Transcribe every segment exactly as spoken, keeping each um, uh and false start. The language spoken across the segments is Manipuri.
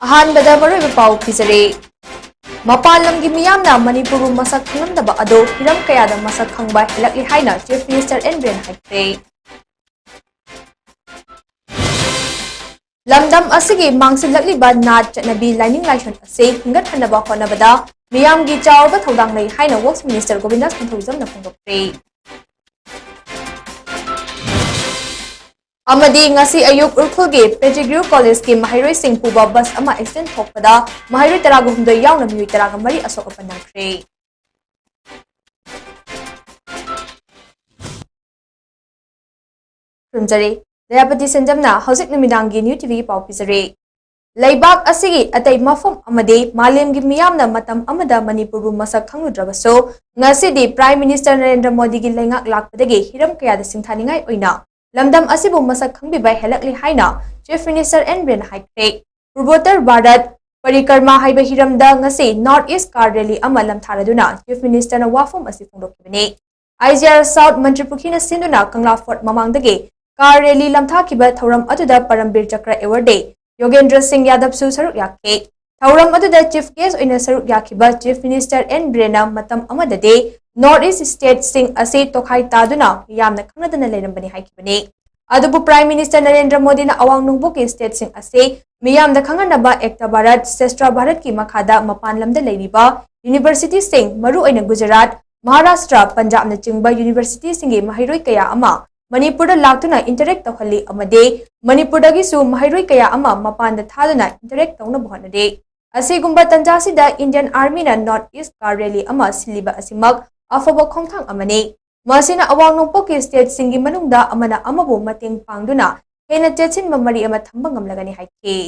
ꯑꯍꯥꯟꯕꯗ ꯃꯔꯨꯑꯣꯏꯕ ꯄꯥꯎ ꯄꯤꯖꯔꯦ꯫ ꯃꯄꯥꯟ ꯂꯝꯒꯤ ꯃꯤꯌꯥꯝꯅ ꯃꯅꯤꯄꯨꯔꯕꯨ ꯃꯁꯛ ꯈꯪꯂꯝꯗꯕ ꯑꯗꯣ ꯍꯤꯔꯝ ꯀꯌꯥꯗ ꯃꯁꯛ ꯈꯪꯕ ꯍꯦꯜꯂꯛꯂꯤ ꯍꯥꯏꯅ Chief Minister N ꯕꯤꯔꯦꯟꯅ ꯍꯥꯏꯈ꯭ꯔꯦ꯫ ꯂꯝꯗꯝ ꯑꯁꯤꯒꯤ ꯃꯥꯡꯁꯤꯜꯂꯛꯂꯤꯕ ꯅꯥꯠ ꯆꯠꯅꯕꯤ ꯂꯥꯏꯅꯤꯡ ꯂꯥꯏꯁꯣꯟ ꯑꯁꯤ ꯍꯤꯡꯒꯠꯍꯟꯅꯕ ꯍꯣꯠꯅꯕꯗ ꯃꯤꯌꯥꯝꯒꯤ ꯆꯥꯎꯔꯕ ꯊꯧꯗꯥꯡ ꯂꯩ ꯍꯥꯏꯅ Works Minister ꯒꯣꯕꯤꯟꯗꯥꯁ ꯀꯣꯟꯊꯧꯖꯝꯅ ꯐꯣꯡꯗꯣꯛꯈ꯭ꯔꯦ꯫ ꯑꯃꯗꯤ ꯉꯁꯤ ꯑꯌꯨꯛ ꯎꯈ꯭ꯔꯨꯜꯒꯤ ꯄꯦꯇꯤꯒ꯭ꯔꯨ ꯀꯣꯂꯦꯖꯀꯤ ꯃꯍꯩꯔꯣꯏꯁꯤꯡ ꯄꯨꯕ ꯕꯁ ꯑꯃ ꯑꯦꯛꯁꯤꯗꯦꯟ ꯊꯣꯛꯄꯗ ꯃꯍꯩꯔꯣꯏ ꯇꯔꯥꯒ ꯍꯨꯝꯗꯣꯏ ꯌꯥꯎꯅ ꯃꯤꯑꯣꯏ ꯇꯔꯥꯒ ꯃꯔꯤ ꯑꯁꯣꯛ ꯑꯄꯟ ꯅꯪꯈ꯭ꯔꯦ꯫ ꯈꯨꯔꯨꯝꯖꯔꯤ꯫ ꯗꯌꯥꯄꯇꯤ ꯁꯦꯟꯖꯝꯅ ꯍꯧꯖꯤꯛ ꯅꯨꯃꯤꯗꯥꯡꯒꯤ ꯅ꯭ꯌꯨ ꯇꯤꯚꯤꯒꯤ ꯄꯥꯎ ꯄꯤꯖꯔꯤ꯫ ꯂꯩꯕꯥꯛ ꯑꯁꯤꯒꯤ ꯑꯇꯩ ꯃꯐꯝ ꯑꯃꯗꯤ ꯃꯥꯂꯦꯝꯒꯤ ꯃꯤꯌꯥꯝꯅ ꯃꯇꯝ ꯑꯃꯗ ꯃꯅꯤꯄꯨꯔꯕꯨ ꯃꯁꯛ ꯈꯪꯂꯨꯗ꯭ꯔꯕꯁꯨ, ꯉꯁꯤꯗꯤ Prime Minister ꯅꯔꯦꯟꯗ꯭ꯔ ꯃꯣꯗꯤꯒꯤ ꯂꯩꯉꯥꯛ ꯂꯥꯛꯄꯗꯒꯤ ꯍꯤꯔꯝ ꯀꯌꯥꯗ ꯁꯤꯡꯊꯥꯅꯤꯡꯉꯥꯏ ꯑꯣꯏꯅ ꯂꯝꯗꯝ ꯑꯁꯤꯕꯨ ꯃꯁꯛ ꯈꯪꯕꯤꯕ ꯍꯦꯜꯂꯛꯂꯤ ꯍꯥꯏꯅ Chief Minister N ꯕꯤꯔꯦꯟꯅ ꯍꯥꯏꯈ꯭ꯔꯦ꯫ ꯄꯨꯔꯕꯣꯠꯇꯔ ꯚꯥꯔꯠ ꯄꯔꯤꯀꯔꯃꯥ ꯍꯥꯏꯕ ꯍꯤꯔꯝꯗ ꯉꯁꯤ North East car rally ꯑꯃ ꯂꯝꯊꯥꯔꯗꯨꯅ Chief Minister ꯅ ꯋꯥꯐꯝ ꯑꯁꯤ ꯐꯣꯡꯗꯣꯛꯈꯤꯕꯅꯤ꯫ ꯑꯥꯏ ꯖꯤ ꯑꯥꯔ South ꯃꯟꯇ꯭ꯔꯤꯄꯨꯈ꯭ꯔꯤꯅ ꯁꯤꯟꯗꯨꯅ ꯀꯪꯂꯥ ꯐꯣꯔꯠ ꯃꯃꯥꯡꯗꯒꯤ car rally ꯂꯝꯊꯥꯈꯤꯕ ꯊꯧꯔꯝ ꯑꯗꯨꯗ ꯄꯔꯝꯕꯤꯔ ꯆꯀ꯭ꯔ awardee ꯌꯣꯒꯦꯟꯗ꯭ꯔ ꯁꯤꯡ ꯌꯥꯗꯕꯁꯨ ꯁꯔꯨꯛ ꯌꯥꯈꯤ꯫ ꯊꯧꯔꯝ ꯑꯗꯨꯗ Chief Guest ꯑꯣꯏꯅ ꯁꯔꯨꯛ ꯌꯥꯈꯤꯕ Chief Minister N ꯕꯤꯔꯦꯟꯅ ꯃꯇꯝ ꯑꯃꯗꯗꯤ North East state ꯁꯤꯡ ꯑꯁꯤ ꯇꯣꯈꯥꯏ ꯇꯥꯗꯨꯅ ꯃꯤꯌꯥꯝꯅ ꯈꯪꯅꯗꯅ ꯂꯩꯔꯝꯕꯅꯤ ꯍꯥꯏꯈꯤꯕꯅꯤ꯫ ꯑꯗꯨꯕꯨ Prime Minister ꯅꯔꯦꯟꯗ꯭ꯔ ꯃꯣꯗꯤꯅ ꯑꯋꯥꯡ ꯅꯣꯡꯄꯣꯛꯀꯤ state ꯁꯤꯡ ꯑꯁꯤ ꯃꯤꯌꯥꯝꯗ ꯈꯪꯍꯟꯅꯕ ꯑꯦꯛꯇ ꯚꯥꯔꯠ, ꯁ꯭ꯔꯦꯁꯇ ꯚꯥꯔꯠꯀꯤ ꯃꯈꯥꯗ ꯃꯄꯥꯟ ꯂꯝꯗ ꯂꯩꯔꯤꯕ university ꯁꯤꯡ, ꯃꯔꯨꯑꯣꯏꯅ ꯒꯨꯖꯔꯥꯠ, ꯃꯍꯥꯔꯥꯁꯇ꯭ꯔ, ꯄꯟꯖꯥꯕꯅꯆꯤꯡꯕ university ꯁꯤꯡꯒꯤ ꯃꯍꯩꯔꯣꯏ ꯀꯌꯥ ꯑꯃ ꯃꯅꯤꯄꯨꯔꯗ ꯂꯥꯛꯇꯨꯅ interact ꯇꯧꯍꯜꯂꯤ ꯑꯃꯗꯤ ꯃꯅꯤꯄꯨꯔꯗꯒꯤꯁꯨ ꯃꯍꯩꯔꯣꯏ ꯀꯌꯥ ꯑꯃ ꯃꯄꯥꯟꯗ ꯊꯥꯗꯨꯅ interact ꯇꯧꯅꯕ ꯍꯣꯠꯅꯔꯤ꯫ ꯑꯁꯤꯒꯨꯝꯕ ꯇꯟꯖꯥꯁꯤꯗ Indian Army ꯅ North East car rally ꯑꯃ ꯁꯤꯜꯂꯤꯕ ꯑꯁꯤꯃꯛ ꯑꯐꯕ ꯈꯣꯡꯊꯥꯡ ꯑꯃꯅꯤ꯫ ꯃꯁꯤꯅ ꯑꯋꯥꯡ ꯅꯣꯡꯄꯣꯛꯀꯤ state ꯁꯤꯡꯒꯤ ꯃꯅꯨꯡꯗ ꯑꯃꯅ ꯑꯃꯕꯨ ꯃꯇꯦꯡ ꯄꯥꯡꯗꯨꯅ ꯍꯦꯟꯅ ꯆꯦꯠꯁꯤꯟꯕ ꯃꯔꯤ ꯑꯃ ꯊꯝꯕ ꯉꯝꯂꯒꯅꯤ ꯍꯥꯏꯈꯤ꯫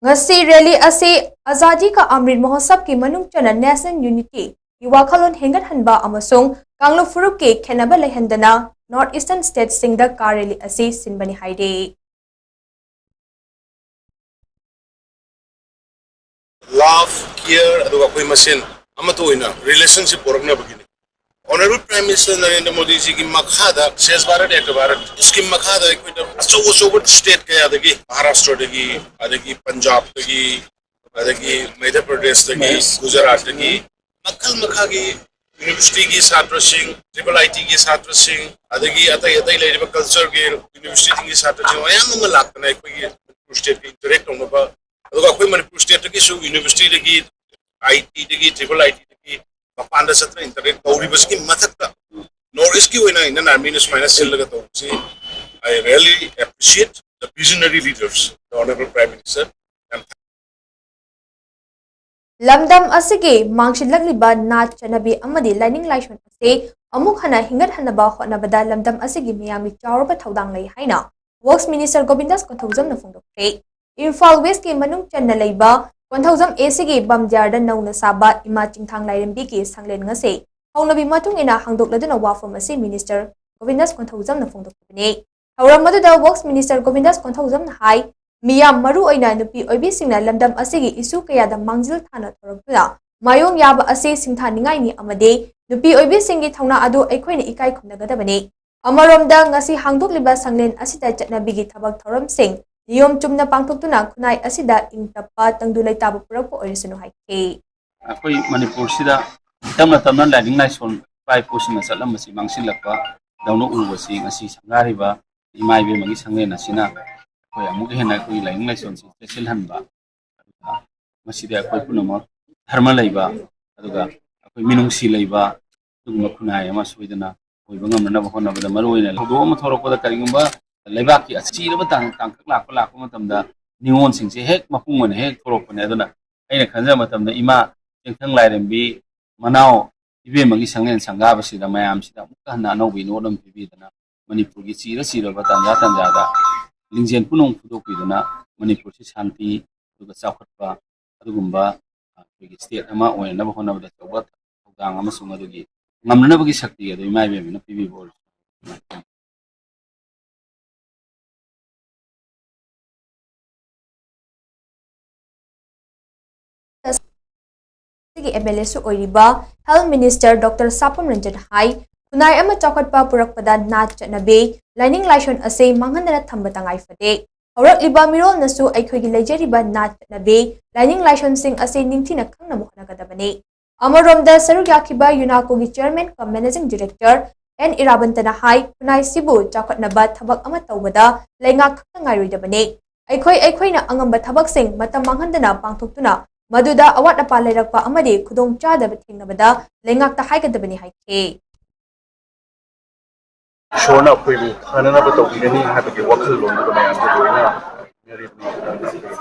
ꯉꯁꯤ rally ꯑꯁꯤ ꯑꯖꯥꯗꯤ ꯀꯥ ꯑꯃ꯭ꯔꯤꯠ ꯃꯍꯣꯠꯁꯕꯀꯤ ꯃꯅꯨꯡ ꯆꯟꯅ national unity ꯒꯤ ꯋꯥꯈꯜꯂꯣꯟ ꯍꯦꯟꯒꯠꯍꯟꯕ ꯑꯃꯁꯨꯡ ꯀꯥꯡꯂꯨꯞ ꯐꯨꯔꯨꯞꯀꯤ ꯈꯦꯠꯅꯕ ꯂꯩꯍꯟꯗꯅ North Eastern state ꯁꯤꯡꯗ car rally ꯑꯁꯤ ꯁꯤꯟꯕꯅꯤ ꯍꯥꯏꯔꯤ꯫ Love, care, ꯑꯗꯨꯒ ꯑꯩꯈꯣꯏ ꯃꯁꯦꯟ ꯑꯃꯠꯇ ꯑꯣꯏꯅ relationship ꯄꯨꯔꯛꯅꯕꯒꯤꯅꯤ꯫ Honorable Prime Minister Narendra Modi ꯖꯤꯒꯤ ꯃꯈꯥꯗ ꯁ꯭ꯔꯦꯁꯊ ꯚꯥꯔꯠ ꯑꯦꯛꯇ ꯚꯥꯔꯠ ꯁ꯭ꯀꯤꯝ ꯃꯈꯥꯗ ꯑꯩꯈꯣꯏꯅ ꯑꯆꯧ ꯑꯆꯧꯕ ꯁ꯭ꯇꯦꯠ ꯀꯌꯥꯗꯒꯤ, ꯃꯍꯥꯔꯥꯁꯇ꯭ꯔꯗꯒꯤ, ꯑꯗꯒꯤ ꯄꯟꯖꯥꯕꯇꯒꯤ, ꯑꯗꯒꯤ ꯃꯙ꯭ꯌ ꯄ꯭ꯔꯗꯦꯁꯇꯒꯤ, ꯒꯨꯖꯔꯥꯠꯇꯒꯤ, ꯃꯈꯜ ꯃꯈꯥꯒꯤ ꯌꯨꯅꯤꯚꯔꯁꯤꯇꯤꯒꯤ ꯁꯥꯇ꯭ꯔꯁꯤꯡ, ꯇ꯭ꯔꯤꯄꯜ ꯑꯥꯏ ꯇꯤꯒꯤ ꯁꯥꯇ꯭ꯔꯁꯤꯡ, ꯑꯗꯒꯤ ꯑꯇꯩ ꯑꯇꯩ ꯂꯩꯔꯤꯕ ꯀꯜꯆꯔꯒꯤ ꯌꯨꯅꯤꯚꯔꯁꯤꯇꯤꯁꯤꯡꯒꯤ ꯁꯥꯇ꯭ꯔꯁꯤꯡ ꯃꯌꯥꯝ ꯑꯃ ꯂꯥꯛꯇꯅ ꯑꯩꯈꯣꯏꯒꯤ ꯃꯅꯤꯄꯨꯔ ꯁ꯭ꯇꯦꯠꯀ ꯏꯟꯇꯔꯦꯛ ꯇꯧꯅꯕ, ꯑꯗꯨꯒ ꯑꯩꯈꯣꯏ ꯃꯅꯤꯄꯨꯔ ꯁ꯭ꯇꯦꯠꯇꯒꯤꯁꯨ ꯌꯨꯅꯤꯚꯔꯁꯤꯇꯤꯗꯒꯤ, ꯑꯥꯏ ꯇꯤꯗꯒꯤ, ꯇ꯭ꯔꯤꯄꯜ ꯑꯥꯏ ꯇꯤꯗꯒꯤ ꯃꯄꯥꯟꯗ ꯆꯠꯇꯅ ꯏꯟꯇꯔꯦꯛ ꯇꯧꯔꯤꯕꯁꯤꯒꯤ ꯃꯊꯛꯇ ꯅꯣꯔꯠ ꯏꯁꯀꯤ ꯑꯣꯏꯅ ꯏꯟꯗꯤꯌꯟ ꯑꯥꯔꯃꯤꯅ ꯁꯨꯃꯥꯏꯅ ꯁꯤꯜꯂꯒ ꯇꯧꯕꯁꯤ, I really appreciate the visionary leaders, the Honorable Prime Minister. ꯌꯥꯝ ꯂꯝꯗꯝ ꯑꯁꯤꯒꯤ ꯃꯥꯡꯁꯤꯜꯂꯛꯂꯤꯕ ꯅꯥꯠ ꯆꯠꯅꯕꯤ ꯑꯃꯗꯤ ꯂꯥꯏꯅꯤꯡ ꯂꯥꯏꯁꯣꯟ ꯑꯁꯤ ꯑꯃꯨꯛ ꯍꯟꯅ ꯍꯤꯡꯒꯠꯍꯟꯅꯕ ꯍꯣꯠꯅꯕꯗ ꯂꯝꯗꯝ ꯑꯁꯤꯒꯤ ꯃꯤꯌꯥꯝꯒꯤ ꯆꯥꯎꯔꯕ ꯊꯧꯗꯥꯡ ꯂꯩ ꯍꯥꯏꯅ ꯋꯔꯛꯁ ꯃꯤꯅꯤꯁꯇꯔ ꯒꯣꯕꯤꯟꯗꯥꯁ ꯀꯣꯟꯊꯧꯖꯝꯅ ꯐꯣꯡꯗꯣꯛꯈ꯭ꯔꯦ꯫ ꯏꯝꯐꯥꯜ ꯋꯦꯁꯀꯤ ꯃꯅꯨꯡ ꯆꯟꯅ ꯂꯩꯕ ꯀꯣꯟꯊꯧꯖꯝ ꯑꯦꯁꯤꯒꯤ ꯕꯝꯗꯤꯌꯥꯔꯗ ꯅꯧꯅ ꯁꯥꯕ ꯏꯃꯥ ꯆꯤꯡꯊꯥꯡ ꯂꯥꯏꯔꯦꯝꯕꯤꯒꯤ ꯁꯪꯂꯦꯟ ꯉꯁꯤ ꯍꯧꯅꯕꯤ ꯃꯇꯨꯡ ꯏꯟꯅ ꯍꯥꯡꯗꯣꯛꯂꯗꯨꯅ ꯋꯥꯐꯝ ꯑꯁꯤ ꯃꯤꯅꯤꯁꯇꯔ ꯒꯣꯕꯤꯟꯗꯥꯁ ꯀꯣꯟꯊꯧꯖꯝꯅ ꯐꯣꯡꯗꯣꯛꯈꯤꯕꯅꯤ꯫ ꯊꯧꯔꯝ ꯑꯗꯨꯗ ꯋꯔꯛꯁ ꯃꯤꯅꯤꯁꯇꯔ ꯒꯣꯕꯤꯟꯗꯥꯁ ꯀꯣꯟꯊꯧꯖꯝꯅ ꯍꯥꯏ, ꯃꯤꯌꯥꯝ ꯃꯔꯨ ꯑꯣꯏꯅ ꯅꯨꯄꯤ ꯑꯣꯏꯕꯤꯁꯤꯡꯅ ꯂꯝꯗꯝ ꯑꯁꯤꯒꯤ ꯏꯁꯨ ꯀꯌꯥꯗ ꯃꯥꯡꯖꯤꯜ ꯊꯥꯅ ꯊꯣꯔꯛꯇꯨꯅ ꯃꯥꯌꯣꯡ ꯌꯥꯕ ꯑꯁꯤ ꯁꯤꯡꯊꯥꯅꯤꯡꯉꯥꯏꯅꯤ ꯑꯃꯗꯤ ꯅꯨꯄꯤ ꯑꯣꯏꯕꯤꯁꯤꯡꯒꯤ ꯊꯧꯅꯥ ꯑꯗꯨ ꯑꯩꯈꯣꯏꯅ ꯏꯀꯥꯏ ꯈꯨꯝꯅꯒꯗꯕꯅꯤ꯫ ꯑꯃꯔꯣꯝꯗ ꯉꯁꯤ ꯍꯥꯡꯗꯣꯛꯂꯤꯕ ꯁꯪꯂꯦꯟ ꯑꯁꯤꯗ ꯆꯠꯅꯕꯤꯒꯤ ꯊꯕꯛ ꯊꯧꯔꯝꯁꯤꯡ ꯅꯤꯌꯣꯝ ꯆꯨꯝꯅ ꯄꯥꯡꯊꯣꯛꯇꯨꯅ ꯈꯨꯟꯅꯥꯏ ꯑꯁꯤꯗ ꯏꯪ ꯇꯞꯄ ꯇꯪꯗꯨ ꯂꯩꯇꯥꯕ ꯄꯨꯔꯛꯄ ꯑꯣꯏꯔꯁꯅꯨ ꯍꯥꯏꯈꯤ꯫ ꯑꯩꯈꯣꯏ ꯃꯅꯤꯄꯨꯔꯁꯤꯗ ꯇꯞꯅ ꯇꯞꯅ ꯂꯥꯏꯅꯤꯡ ꯂꯥꯏꯁꯣꯟ ꯏꯄꯥ ꯏꯄꯨꯁꯤꯡꯅ ꯆꯠꯂꯝꯕꯁꯤ ꯃꯥꯡꯁꯤꯜꯂꯛꯄ ꯗꯧꯅ ꯎꯕꯁꯤ ꯉꯁꯤ ꯁꯪꯒꯥꯔꯤꯕ ꯏꯃꯥ ꯏꯕꯦꯝꯃꯒꯤ ꯁꯪꯂꯦꯟ ꯑꯁꯤꯅ ꯑꯩꯈꯣꯏ ꯑꯃꯨꯛꯀ ꯍꯦꯟꯅ ꯑꯩꯈꯣꯏꯒꯤ ꯂꯥꯏꯅꯤꯡ ꯂꯥꯏꯁꯣꯟꯁꯤ ꯆꯦꯠꯁꯤꯜꯍꯟꯕ, ꯑꯗꯨꯒ ꯃꯁꯤꯗ ꯑꯩꯈꯣꯏ ꯄꯨꯝꯅꯃꯛ ꯙꯔꯃ ꯂꯩꯕ, ꯑꯗꯨꯒ ꯑꯩꯈꯣꯏ ꯃꯤꯅꯨꯡꯁꯤ ꯂꯩꯕ, ꯑꯗꯨꯒꯨꯝꯕ ꯈꯨꯟꯅꯥꯏ ꯑꯃ ꯁꯣꯏꯗꯅ ꯑꯣꯏꯕ ꯉꯝꯅꯅꯕ ꯍꯣꯠꯅꯕꯗ ꯃꯔꯨꯑꯣꯏꯅ ꯊꯧꯗꯣꯛ ꯑꯃ ꯊꯣꯛꯂꯛꯄꯗ ꯀꯔꯤꯒꯨꯝꯕ ꯂꯩꯕꯥꯛꯀꯤ ꯑꯆꯤꯔꯕ ꯇꯥꯡ-, ꯇꯥꯡꯀꯛ ꯂꯥꯛꯄ ꯂꯥꯛꯄ ꯃꯇꯝꯗ ꯅꯤꯉꯣꯜꯁꯤꯡꯁꯦ ꯍꯦꯛ ꯃꯄꯨꯡ ꯑꯣꯏꯅ ꯍꯦꯛ ꯊꯣꯛꯂꯛꯄꯅꯦ꯫ ꯑꯗꯨꯅ ꯑꯩꯅ ꯈꯟꯖꯕ ꯃꯇꯝꯗ ꯏꯃꯥ ꯆꯦꯡꯊꯪ ꯂꯥꯏꯔꯦꯝꯕꯤ ꯃꯅꯥꯎ ꯏꯕꯦꯝꯃꯒꯤ ꯁꯪꯂꯦꯟ ꯁꯪꯒꯥꯕꯁꯤꯗ ꯃꯌꯥꯝꯁꯤꯗ ꯑꯃꯨꯛꯀ ꯍꯟꯅ ꯑꯅꯧꯕ ꯏꯅꯣꯠ ꯑꯃ ꯄꯤꯕꯤꯗꯅ ꯃꯅꯤꯄꯨꯔꯒꯤ ꯆꯤꯔ ꯆꯤꯔꯕ ꯇꯥꯟꯖꯥ ꯇꯥꯟꯖꯥꯗ ꯂꯤꯡꯖꯦꯜ ꯄꯨꯝꯅꯃꯛ ꯐꯨꯗꯣꯛꯄꯤꯗꯨꯅ ꯃꯅꯤꯄꯨꯔꯁꯤ ꯁꯥꯟꯇꯤ ꯑꯗꯨꯒ ꯆꯥꯎꯈꯠꯄ ꯑꯗꯨꯒꯨꯝꯕ ꯑꯩꯈꯣꯏꯒꯤ ꯁ꯭ꯇꯦꯠ ꯑꯃ ꯑꯣꯏꯅꯅꯕ ꯍꯣꯠꯅꯕꯗ ꯑꯆꯧꯕ ꯊꯧꯗꯥꯡ ꯑꯃꯁꯨꯡ ꯑꯗꯨꯒꯤ ꯉꯝꯅꯅꯕꯒꯤ ꯁꯛꯇꯤ ꯑꯗꯨ ꯏꯃꯥ ꯏꯕꯦꯝꯃꯅ ꯄꯤꯕꯤꯕ ꯑꯣꯏꯔꯁꯨ꯫ ꯃꯅꯥꯛꯀꯤ ꯑꯦꯝ ꯑꯦꯜ ꯑꯦꯁꯨ ꯑꯣꯏꯔꯤꯕ ꯍꯦꯜꯊ ꯃꯤꯅꯤꯁꯇꯔ ꯗꯣꯛꯇꯔ ꯁꯥꯄꯝ ꯔꯟꯖꯟ ꯍꯥꯏ, ꯈꯨꯟꯅꯥꯏ ꯑꯃ ꯆꯥꯎꯈꯠꯄ ꯄꯨꯔꯛꯄꯗ ꯅꯥꯠ ꯆꯠꯅꯕꯤ, ꯂꯥꯏꯅꯤꯡ ꯂꯥꯏꯁꯣꯟ ꯑꯁꯤ ꯃꯥꯡꯍꯟꯗꯅ ꯊꯝꯕ ꯇꯉꯥꯏ ꯐꯗꯦ꯫ ꯍꯧꯔꯛꯂꯤꯕ ꯃꯤꯔꯣꯜꯅꯁꯨ ꯑꯩꯈꯣꯏꯒꯤ ꯂꯩꯖꯔꯤꯕ ꯅꯥꯠ ꯆꯠꯅꯕꯤ, ꯂꯥꯏꯅꯤꯡ ꯂꯥꯏꯁꯣꯟꯁꯤꯡ ꯑꯁꯤ ꯅꯤꯡꯊꯤꯅ ꯈꯪꯅꯕ ꯍꯣꯠꯅꯒꯗꯕꯅꯤ꯫ ꯑꯃꯔꯣꯝꯗ ꯁꯔꯨꯛ ꯌꯥꯈꯤꯕ ꯌꯨꯅꯥꯀꯣꯒꯤ chairman cum managing director N ꯏꯔꯥꯕꯟꯇꯅ ꯍꯥꯏ, ꯈꯨꯟꯅꯥꯏꯁꯤꯕꯨ ꯆꯥꯎꯈꯠꯅꯕ ꯊꯕꯛ ꯑꯃ ꯇꯧꯕꯗ ꯂꯩꯉꯥꯛ ꯈꯛꯇ ꯉꯥꯏꯔꯣꯏꯗꯕꯅꯤ꯫ ꯑꯩꯈꯣꯏ ꯑꯩꯈꯣꯏꯅ ꯑꯉꯝꯕ ꯊꯕꯛꯁꯤꯡ ꯃꯇꯝ ꯃꯥꯡꯍꯟꯗꯅ ꯄꯥꯡꯊꯣꯛꯇꯨꯅ ꯃꯗꯨꯗ ꯑꯋꯥꯠ ꯑꯄꯥ ꯂꯩꯔꯛꯄ ꯑꯃꯗꯤ ꯈꯨꯗꯣꯡ ꯆꯥꯗꯕ ꯊꯦꯡꯅꯕꯗ ꯂꯩꯉꯥꯛꯇ ꯍꯥꯏꯒꯗꯕꯅꯤ ꯍꯥꯏꯈꯤ꯫ ꯏꯁꯣꯔꯅ ꯑꯩꯈꯣꯏꯕꯨ ꯐꯅꯅꯕ ꯇꯧꯕꯤꯒꯅꯤ ꯍꯥꯏꯕꯒꯤ ꯋꯥꯈꯜꯂꯣꯟꯗꯨꯗ ꯃꯌꯥꯝꯗ ꯂꯣꯏꯅ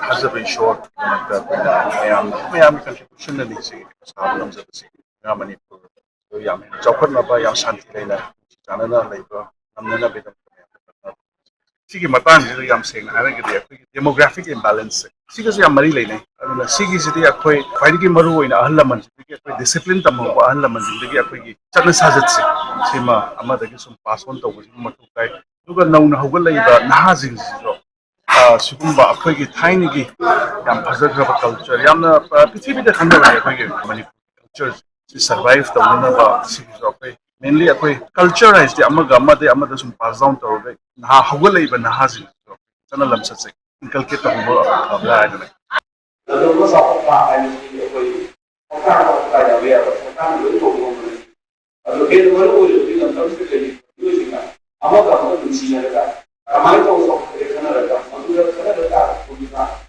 ꯊꯥꯖꯕ ꯏꯁꯣꯔꯒꯤꯗꯃꯛꯇ ꯑꯩꯈꯣꯏꯅ ꯃꯌꯥꯝ ꯃꯌꯥꯝꯒꯤ ꯀꯟꯇ꯭ꯔꯤꯕ꯭ꯌꯨꯁꯟꯅꯅꯤ ꯁꯤꯒꯤ ꯁꯥꯕ ꯉꯝꯖꯕꯁꯤ꯫ ꯉꯥ ꯃꯅꯤꯄꯨꯔ ꯌꯥꯝ ꯍꯦꯟꯅ ꯆꯥꯎꯈꯠꯅꯕ, ꯌꯥꯝ ꯁꯥꯟꯇꯤ ꯂꯩꯅ ꯅꯨꯡꯁꯤ ꯆꯥꯟꯅꯅ ꯂꯩꯕ ꯉꯝꯅꯅꯕꯒꯤꯗꯃꯛꯇ ꯃꯌꯥꯝꯗ ꯁꯤꯒꯤ ꯃꯇꯥꯡꯁꯤꯗ ꯌꯥꯝ ꯁꯦꯡꯅ ꯍꯥꯏꯔꯒꯗꯤ ꯑꯩꯈꯣꯏꯒꯤ ꯗꯦꯃꯣꯒ꯭ꯔꯥꯐꯤꯛ ꯏꯝꯕꯦꯂꯦꯟꯁꯁꯦ ꯁꯤꯒꯁꯨ ꯌꯥꯝ ꯃꯔꯤ ꯂꯩꯅꯩ꯫ ꯑꯗꯨꯅ ꯁꯤꯒꯤꯁꯤꯗꯤ ꯑꯩꯈꯣꯏ ꯈ꯭ꯋꯥꯏꯗꯒꯤ ꯃꯔꯨ ꯑꯣꯏꯅ ꯑꯍꯜ ꯂꯃꯟꯁꯤꯡꯗꯒꯤ ꯑꯩꯈꯣꯏ ꯗꯤꯁꯤꯄ꯭ꯂꯤꯟ ꯇꯝꯍꯧꯕ ꯑꯍꯜ ꯂꯃꯟꯁꯤꯡꯗꯒꯤ ꯑꯩꯈꯣꯏꯒꯤ ꯆꯠꯅ ꯁꯥꯖꯠꯁꯦ ꯁꯤꯃ ꯑꯃꯗꯒꯤ ꯁꯨꯝ ꯄꯥꯁ ꯑꯣꯟ ꯇꯧꯕꯁꯤꯃ ꯃꯊꯧ ꯇꯥꯏ꯫ ꯑꯗꯨꯒ ꯅꯧꯅ ꯍꯧꯒꯠꯂꯛꯏꯕ ꯅꯍꯥꯁꯤꯡꯁꯤꯁꯨ ꯁꯤꯒꯨꯝꯕ ꯑꯩꯈꯣꯏꯒꯤ ꯊꯥꯏꯅꯒꯤ ꯌꯥꯝ ꯐꯖꯈ꯭ꯔꯕ ꯀꯜꯆꯔ, ꯌꯥꯝꯅ ꯄ꯭ꯔꯤꯊꯤꯕꯤꯗ ꯈꯪꯅꯕꯅꯦ ꯑꯩꯈꯣꯏꯒꯤ ꯃꯅꯤꯄꯨꯔ ꯀꯜꯆꯔꯁꯤ ꯁꯔꯚꯥꯏꯚ ꯇꯧꯅꯅꯕ ꯁꯤꯒꯤꯁꯨ ꯑꯩꯈꯣꯏ ꯃꯦꯟꯂꯤ ꯑꯩꯈꯣꯏ ꯀꯜꯆꯔ ꯍꯥꯏꯁꯤꯗꯤ ꯑꯃꯒ ꯑꯃꯗꯒꯤ ꯑꯃꯗ ꯁꯨꯝ ꯄꯥꯁ ꯗꯥꯎꯟ ꯇꯧꯔꯒ ꯅꯍꯥ ꯍꯧꯒꯠꯂꯛꯏꯕ ꯅꯍꯥꯁꯤꯡꯁꯤꯁꯨ ꯆꯠꯅ ꯂꯝꯆꯠꯁꯦ ꯏꯟꯀꯜꯀꯦꯠ ꯇꯧꯍꯧꯕ ꯐꯕ꯭ꯔꯥ ꯍꯥꯏꯗꯅ꯫ ꯑꯗꯨꯒꯨꯝꯕ ꯆꯥꯎꯈꯠꯄ ꯍꯥꯏꯕꯁꯤ ꯑꯩꯈꯣꯏ ꯁꯔꯀꯥꯔꯅ ꯇꯥꯏꯅꯕ ꯌꯥꯕ, ꯁꯔꯀꯥꯔꯅ ꯂꯣꯏ ꯇꯧꯕ ꯉꯝꯕꯅꯤ꯫ ꯑꯗꯨ ꯍꯦꯟꯅ ꯃꯔꯨ ꯑꯣꯏꯔꯤꯕꯗꯤ ꯂꯝꯗꯝꯁꯤꯗ ꯂꯩꯔꯤꯕ ꯃꯤꯑꯣꯏꯁꯤꯡꯅ ꯑꯃꯒ ꯑꯃꯒ ꯅꯨꯡꯁꯤꯅꯔꯒ ꯀꯃꯥꯏꯅ ꯇꯧꯕ ꯆꯥꯎꯈꯠꯄꯒꯦ ꯈꯟꯅꯔꯒ ꯃꯗꯨꯗ ꯈꯟꯅꯔꯒ ꯑꯩꯈꯣꯏꯒꯤ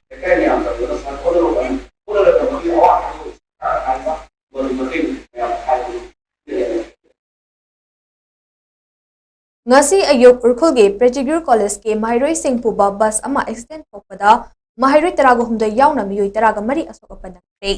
ꯂꯩꯀꯥꯏ ꯃꯌꯥꯝ ꯇꯧꯗꯨꯅ ꯁꯨꯃꯥꯏꯅ ꯍꯣꯠꯅꯔꯒ ꯍꯣꯠꯅꯔꯒ ꯃꯗꯨꯒꯤ ꯑꯋꯥꯠꯄꯗꯨ ꯍꯥꯏꯕ ꯃꯗꯨ ꯃꯇꯦꯡ ꯃꯌꯥꯝ ꯍꯥꯏꯕꯗꯨ ꯉꯁꯤ ꯑꯌꯨꯛ ꯎꯈ꯭ꯔꯨꯜꯒꯤ ꯄ꯭ꯔꯦꯖꯤꯒ꯭ꯌꯨꯔ ꯀꯣꯂꯦꯖꯀꯤ ꯃꯍꯩꯔꯣꯏꯁꯤꯡ ꯄꯨꯕ ꯕꯁ ꯑꯃ ꯑꯦꯛꯁꯤꯗꯦꯟ ꯊꯣꯛꯄꯗ ꯃꯍꯩꯔꯣꯏ ꯇꯔꯥꯒ ꯍꯨꯝꯗꯣꯏ ꯌꯥꯎꯅ ꯃꯤꯑꯣꯏ ꯇꯔꯥꯒ ꯃꯔꯤ ꯑꯁꯣꯛ ꯑꯄꯟ ꯅꯪꯈ꯭ꯔꯦ꯫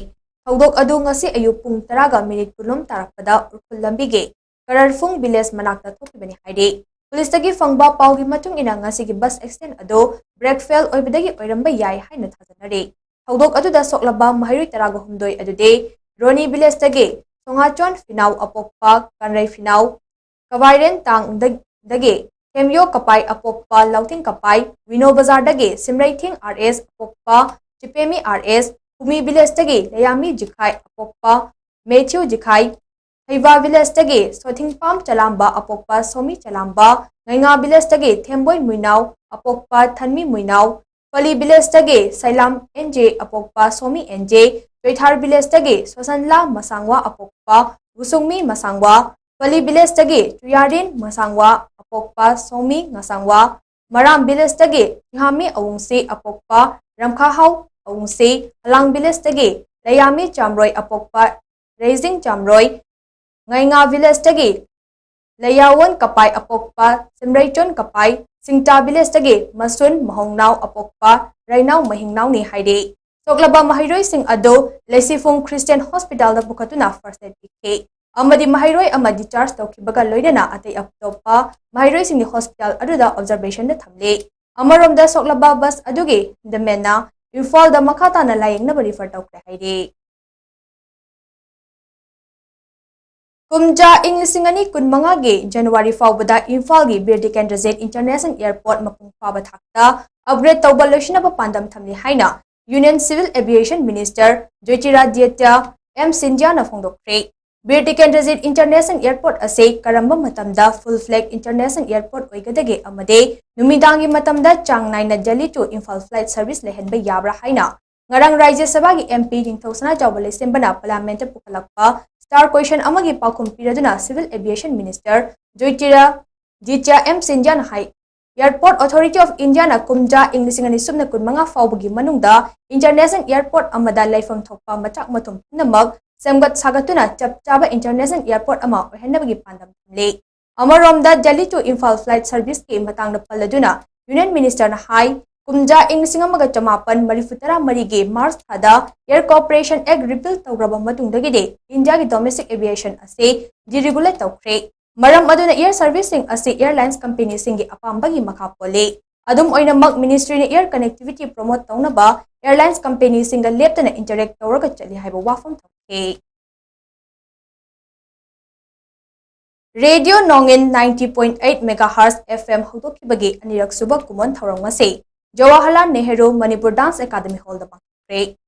ꯊꯧꯗꯣꯛ ꯑꯗꯨ ꯉꯁꯤ ꯑꯌꯨꯛ ꯄꯨꯡ ꯇꯔꯥꯒ ꯃꯤꯅꯤꯠ ꯀꯨꯟꯂꯣꯝ ꯇꯥꯔꯛꯄꯗ ꯎꯈ꯭ꯔꯨꯜ ꯂꯝꯕꯤꯒꯤ ꯀꯔꯔꯐꯨꯡ ꯚꯤꯂꯦꯖ ꯃꯅꯥꯛꯇ ꯊꯣꯛꯈꯤꯕꯅꯤ ꯍꯥꯏꯔꯤ꯫ ꯄꯨꯂꯤꯁꯇꯒꯤ ꯐꯪꯕ ꯄꯥꯎꯒꯤ ꯃꯇꯨꯡ ꯏꯟꯅ ꯉꯁꯤꯒꯤ ꯕꯁ ꯑꯦꯛꯁꯤꯗꯦꯟ ꯑꯗꯨ ꯕ꯭ꯔꯦꯛ ꯐꯦꯜ ꯑꯣꯏꯕꯗꯒꯤ ꯑꯣꯏꯔꯝꯕ ꯌꯥꯏ ꯍꯥꯏꯅ ꯊꯥꯖꯅꯔꯤ꯫ ꯊꯧꯗꯣꯛ ꯑꯗꯨꯗ ꯁꯣꯛꯂꯕ ꯃꯍꯩꯔꯣꯏ ꯇꯔꯥꯒ ꯍꯨꯝꯗꯣꯏ ꯑꯗꯨꯗꯤ ꯔꯣꯅꯤ ꯚꯤꯂꯦꯖꯇꯒꯤ ꯁꯣꯉꯥꯆꯣꯟ ꯐꯤꯅꯥꯎ ꯑꯄꯣꯛꯄ ꯀꯟꯔꯩ ꯐꯤꯅꯥꯎ, ꯀꯋꯥꯏꯔꯦꯟ ꯇꯥꯡꯗꯒꯤ ꯍꯦꯝꯌꯣ ꯀꯄꯥꯏ ꯑꯄꯣꯛꯄ ꯂꯧꯊꯤꯡ ꯀꯄꯥꯏ, ꯋꯤꯅꯣ ꯕꯖꯥꯔꯗꯒꯤ ꯁꯤꯝꯔꯩꯊꯤꯡ ꯑꯥꯔ ꯑꯦꯁ ꯑꯄꯣꯛꯄ ꯆꯤꯄꯦꯃꯤ ꯑꯥꯔ ꯑꯦꯁ, ꯀꯨꯃꯤ ꯚꯤꯂꯦꯖꯇꯒꯤ ꯂꯩꯌꯥꯃꯤ ꯖꯤꯈꯥꯏ ꯑꯄꯣꯛꯄ ꯃꯦꯊ꯭ꯌꯨ ꯖꯤꯈꯥꯏ, ꯍꯩꯕꯥ ꯚꯤꯂꯦꯖꯇꯒꯤ ꯁꯣꯊꯤꯡꯄꯥꯝ ꯆꯂꯥꯝꯕ ꯑꯄꯣꯛꯄ ꯁꯣꯃꯤ ꯆꯂꯥꯝꯕ, ꯉꯩꯉꯥ ꯚꯤꯂꯦꯖꯇꯒꯤ ꯊꯦꯝꯕꯣꯏ ꯃꯨꯏꯅꯥꯎ ꯑꯄꯣꯛꯄ ꯊꯟꯃꯤ ꯃꯨꯏꯅꯥꯎ, ꯄꯂꯤ ꯚꯤꯂꯦꯖꯇꯒꯤ ꯁꯩꯂꯥꯝ ꯑꯦꯟ ꯖꯦ ꯑꯄꯣꯛꯄ ꯁꯣꯃꯤ ꯑꯦꯟ ꯖꯦ, ꯆꯣꯏꯊꯥꯔ ꯚꯤꯂꯦꯖꯇꯒꯤ ꯁꯣꯁꯟꯂꯥ ꯃꯁꯥꯡꯋꯥ ꯑꯄꯣꯛꯄ ꯋꯨꯁꯨꯡꯃꯤ ꯃꯁꯥꯡꯋꯥ, ꯄꯂꯤ ꯚꯤꯂꯦꯖꯇꯒꯤ ꯆꯨꯌꯥꯔꯤꯟ ꯃꯁꯥꯡꯋꯥ ꯑꯄꯣꯛꯄ ꯁꯣꯃꯤ ꯃꯁꯥꯡꯋꯥ, ꯃꯔꯥꯝ ꯚꯤꯂꯦꯖꯇꯒꯤ ꯊꯤꯍꯥꯃꯤ ꯑꯋꯨꯡꯁꯤ ꯑꯄꯣꯛꯄ ꯔꯝꯈꯥꯍꯥꯎ ꯑꯋꯨꯡꯁꯤ, ꯑꯂꯥꯡ ꯚꯤꯂꯦꯖꯇꯒꯤ ꯂꯩꯌꯥꯃꯤ ꯆꯥꯝꯔꯣꯏ ꯑꯄꯣꯛꯄ ꯔꯩꯖꯤꯡ ꯆꯥꯝꯔꯣꯏ, ꯉꯩꯉꯥ ꯚꯤꯂꯦꯖꯇꯒꯤ ꯂꯩꯌꯥꯋꯣꯟ ꯀꯄꯥꯏ ꯑꯄꯣꯛꯄ ꯁꯤꯝꯔꯩꯆꯣꯟ ꯀꯄꯥꯏ, ꯁꯤꯡꯇꯥ ꯚꯤꯂꯦꯖꯇꯒꯤ ꯃꯁꯨꯟ ꯃꯍꯣꯡꯅꯥꯎ ꯑꯄꯣꯛꯄ ꯔꯩꯅꯥꯎ ꯃꯍꯤꯡꯅꯥꯎꯅꯤ ꯍꯥꯏꯔꯤ꯫ ꯁꯣꯛꯂꯕ ꯃꯍꯩꯔꯣꯏꯁꯤꯡ ꯑꯗꯨ ꯂꯩꯁꯤꯐꯨꯡ ꯈ꯭ꯔꯤꯁꯇꯤꯌꯟ ꯍꯣꯁꯄꯤꯇꯥꯜꯗ ꯄꯨꯈꯠꯇꯨꯅ ꯐꯥꯔꯁ ꯑꯦꯗ ꯄꯤꯈꯤ ꯑꯃꯗꯤ ꯃꯍꯩꯔꯣꯏ ꯑꯃ ꯗꯤꯆꯥꯔꯖ ꯇꯧꯈꯤꯕꯒ ꯂꯣꯏꯅꯅ ꯑꯇꯩ ꯑꯇꯣꯞꯄ ꯃꯍꯩꯔꯣꯏꯁꯤꯡꯗꯤ ꯍꯣꯁꯄꯤꯇꯥꯜ ꯑꯗꯨꯗ ꯑꯣꯕꯖꯔꯕꯦꯁꯟꯗ ꯊꯝꯂꯤ꯫ ꯑꯃꯔꯣꯝꯗ ꯁꯣꯛꯂꯕ ꯕꯁ ꯑꯗꯨꯒꯤ ꯍꯦꯟꯗꯃꯦꯟꯅ ꯏꯝꯐꯥꯜꯗ ꯃꯈꯥ ꯇꯥꯅ ꯂꯥꯌꯦꯡꯅꯕ ꯔꯤꯐꯔ ꯇꯧꯈ꯭ꯔꯦ ꯍꯥꯏꯔꯤ꯫ ꯀꯨꯝꯖꯥ ꯏꯪ ꯂꯤꯁꯤꯡ ꯑꯅꯤ ꯀꯨꯟꯃꯉꯥꯒꯤ ꯖꯅꯋꯥꯔꯤ ꯐꯥꯎꯕꯗ ꯏꯝꯐꯥꯜꯒꯤ ꯕꯤꯔ ꯇꯤꯀꯦꯟꯗ꯭ꯔꯖꯤꯠ ꯏꯟꯇꯔꯅꯦꯁꯅꯦꯜ ꯑꯦꯌꯔꯄꯣꯔꯠ ꯃꯄꯨꯡ ꯐꯥꯕ ꯊꯥꯛꯇ ꯑꯞꯒ꯭ꯔꯦꯗ ꯇꯧꯕ ꯂꯣꯏꯁꯤꯟꯅꯕ ꯄꯥꯟꯗꯝ ꯊꯝꯂꯤ ꯍꯥꯏꯅ union civil aviation minister Jyotiraditya M ꯁꯤꯟꯙꯤꯌꯥꯅ ꯐꯣꯡꯗꯣꯛꯈ꯭ꯔꯦ꯫ ꯕꯤꯔ ꯇꯤꯀꯦꯟꯗ꯭ꯔꯖꯤꯠ ꯏꯟꯇꯔꯅꯦꯁꯅꯦꯜ ꯑꯦꯌꯔꯄꯣꯔꯠ ꯑꯁꯤ ꯀꯔꯝꯕ ꯃꯇꯝꯗ ꯐꯨꯜ ꯐ꯭ꯂꯦꯒ ꯏꯟꯇꯔꯅꯦꯁꯅꯦꯜ ꯑꯦꯌꯔꯄꯣꯔꯠ ꯑꯣꯏꯒꯗꯒꯦ ꯑꯃꯗꯤ ꯅꯨꯃꯤꯗꯥꯡꯒꯤ ꯃꯇꯝꯗ ꯆꯥꯡ ꯅꯥꯏꯅ Delhi to Imphal flight service ꯂꯩꯍꯟꯕ ꯌꯥꯕ꯭ꯔꯥ ꯍꯥꯏꯅ ꯉꯔꯥꯡ ꯔꯥꯖ꯭ꯌ ꯁꯚꯥꯒꯤ ꯑꯦꯝ ꯄꯤ ꯅꯤꯡꯊꯧ ꯁꯅꯥꯖꯥꯎꯕ ꯂꯩꯁꯦꯝꯕꯅ ꯄꯥꯔꯂꯤꯌꯥꯃꯦꯟꯠꯇ ꯄꯨꯈꯠꯂꯛꯄ ꯁ꯭ꯇꯥꯔ ꯀ꯭ꯋꯦꯁꯟ ꯑꯃꯒꯤ ꯄꯥꯎꯈꯨꯝ ꯄꯤꯔꯗꯨꯅ civil aviation minister Jyotiraditya M ꯁꯤꯟꯙꯤꯌꯥꯅ ꯍꯥꯏ, ꯑꯦꯌꯔꯄꯣꯔꯠ ꯑꯣꯊꯣꯔꯤꯇꯤ ꯑꯣꯐ ꯏꯟꯗꯤꯌꯥꯅ ꯀꯨꯝꯖꯥ ꯏꯪ ꯂꯤꯁꯤꯡ ꯑꯅꯤ ꯁꯨꯞꯅ ꯀꯨꯟꯃꯉꯥ ꯐꯥꯎꯕꯒꯤ ꯃꯅꯨꯡꯗ ꯏꯟꯇꯔꯅꯦꯁꯅꯦꯜ ꯑꯦꯌꯔꯄꯣꯔꯠ ꯑꯃꯗ ꯂꯩꯐꯝ ꯊꯣꯛꯄ ꯃꯆꯥꯛ ꯃꯊꯨꯝ ꯄꯨꯝꯅꯃꯛ ꯁꯦꯝꯒꯠ ꯁꯥꯒꯠꯇꯨꯅ ꯆꯞ ꯆꯥꯕ ꯏꯟꯇꯔꯅꯦꯁꯅꯦꯜ ꯑꯦꯌꯔꯄꯣꯔꯠ ꯑꯃ ꯑꯣꯏꯍꯟꯅꯕꯒꯤ ꯄꯥꯟꯗꯝ ꯊꯝꯂꯤ꯫ ꯑꯃꯔꯣꯝꯗ ꯗꯦꯜꯂꯤ to ꯏꯝꯐꯥꯜ ꯐ꯭ꯂꯥꯏꯠ ꯁꯔꯚꯤꯁꯀꯤ ꯃꯇꯥꯡꯗ ꯄꯜꯂꯗꯨꯅ ꯌꯨꯅꯤꯌꯟ ꯃꯤꯅꯤꯁꯇꯔꯅ ꯍꯥꯏ, ꯀꯨꯝꯖꯥ ꯏꯪ ꯂꯤꯁꯤꯡ ꯑꯃꯒ ꯆꯃꯥꯄꯟ ꯃꯔꯤꯐꯨ ꯇꯔꯥ ꯃꯔꯤꯒꯤ ꯃꯥꯔꯆ ꯊꯥꯗ ꯑꯦꯌꯔ ꯀꯣꯔꯄꯣꯔꯦꯁꯟ ꯑꯦꯛ ꯔꯤꯄꯤꯜ ꯇꯧꯈ꯭ꯔꯕ ꯃꯇꯨꯡꯗꯒꯤꯗꯤ ꯏꯟꯗꯤꯌꯥꯒꯤ ꯗꯣꯃꯦꯁꯇꯤꯛ ꯑꯦꯚꯤꯌꯦꯁꯟ ꯑꯁꯤ ꯗꯤꯔꯤꯒꯨꯂꯦꯠ ꯇꯧꯈ꯭ꯔꯦ꯫ ꯃꯔꯝ ꯑꯗꯨꯅ ꯑꯦꯌꯔ ꯁꯔꯚꯤꯁꯁꯤꯡ ꯑꯁꯤ ꯑꯦꯌꯔꯂꯥꯏꯟꯁ ꯀꯝꯄꯦꯅꯤꯁꯤꯡꯒꯤ ꯑꯄꯥꯝꯕꯒꯤ ꯃꯈꯥ ꯄꯣꯜꯂꯤ꯫ ꯑꯗꯨꯝ ꯑꯣꯏꯅꯃꯛ, ꯃꯤꯅꯤꯁꯇ꯭ꯔꯤꯅ ꯑꯦꯌꯔ ꯀꯅꯦꯛꯇꯤꯚꯤꯇꯤ ꯄ꯭ꯔꯣꯃꯣꯠ ꯇꯧꯅꯕ ꯑꯦꯌꯔꯂꯥꯏꯟꯁ ꯀꯝꯄꯦꯅꯤꯁꯤꯡꯒ ꯂꯦꯞꯇꯅ ꯏꯟꯇꯔꯦꯛ ꯇꯧꯔꯒ ꯆꯠꯂꯤ ꯍꯥꯏꯕ ꯋꯥꯐꯝ ꯊꯝꯈꯤ꯫ ꯔꯦꯗꯤꯑꯣ ꯅꯣꯡꯏꯟ ninety point eight megahertz F M ꯍꯧꯗꯣꯛꯈꯤꯕꯒꯤ ꯑꯅꯤꯔꯛ ꯁꯨꯕ ꯀꯨꯝꯑꯣꯟ ꯊꯧꯔꯝ ꯑꯁꯤ ꯖꯋꯥꯍꯔꯂꯥꯜ ꯅꯦꯍꯔꯨ ꯃꯅꯤꯄꯨꯔ ꯗꯥꯟꯁ ꯑꯦꯀꯥꯗꯃꯤ ꯍꯣꯜꯗ ꯄꯥꯡꯊꯣꯛꯈ꯭ꯔꯦ꯫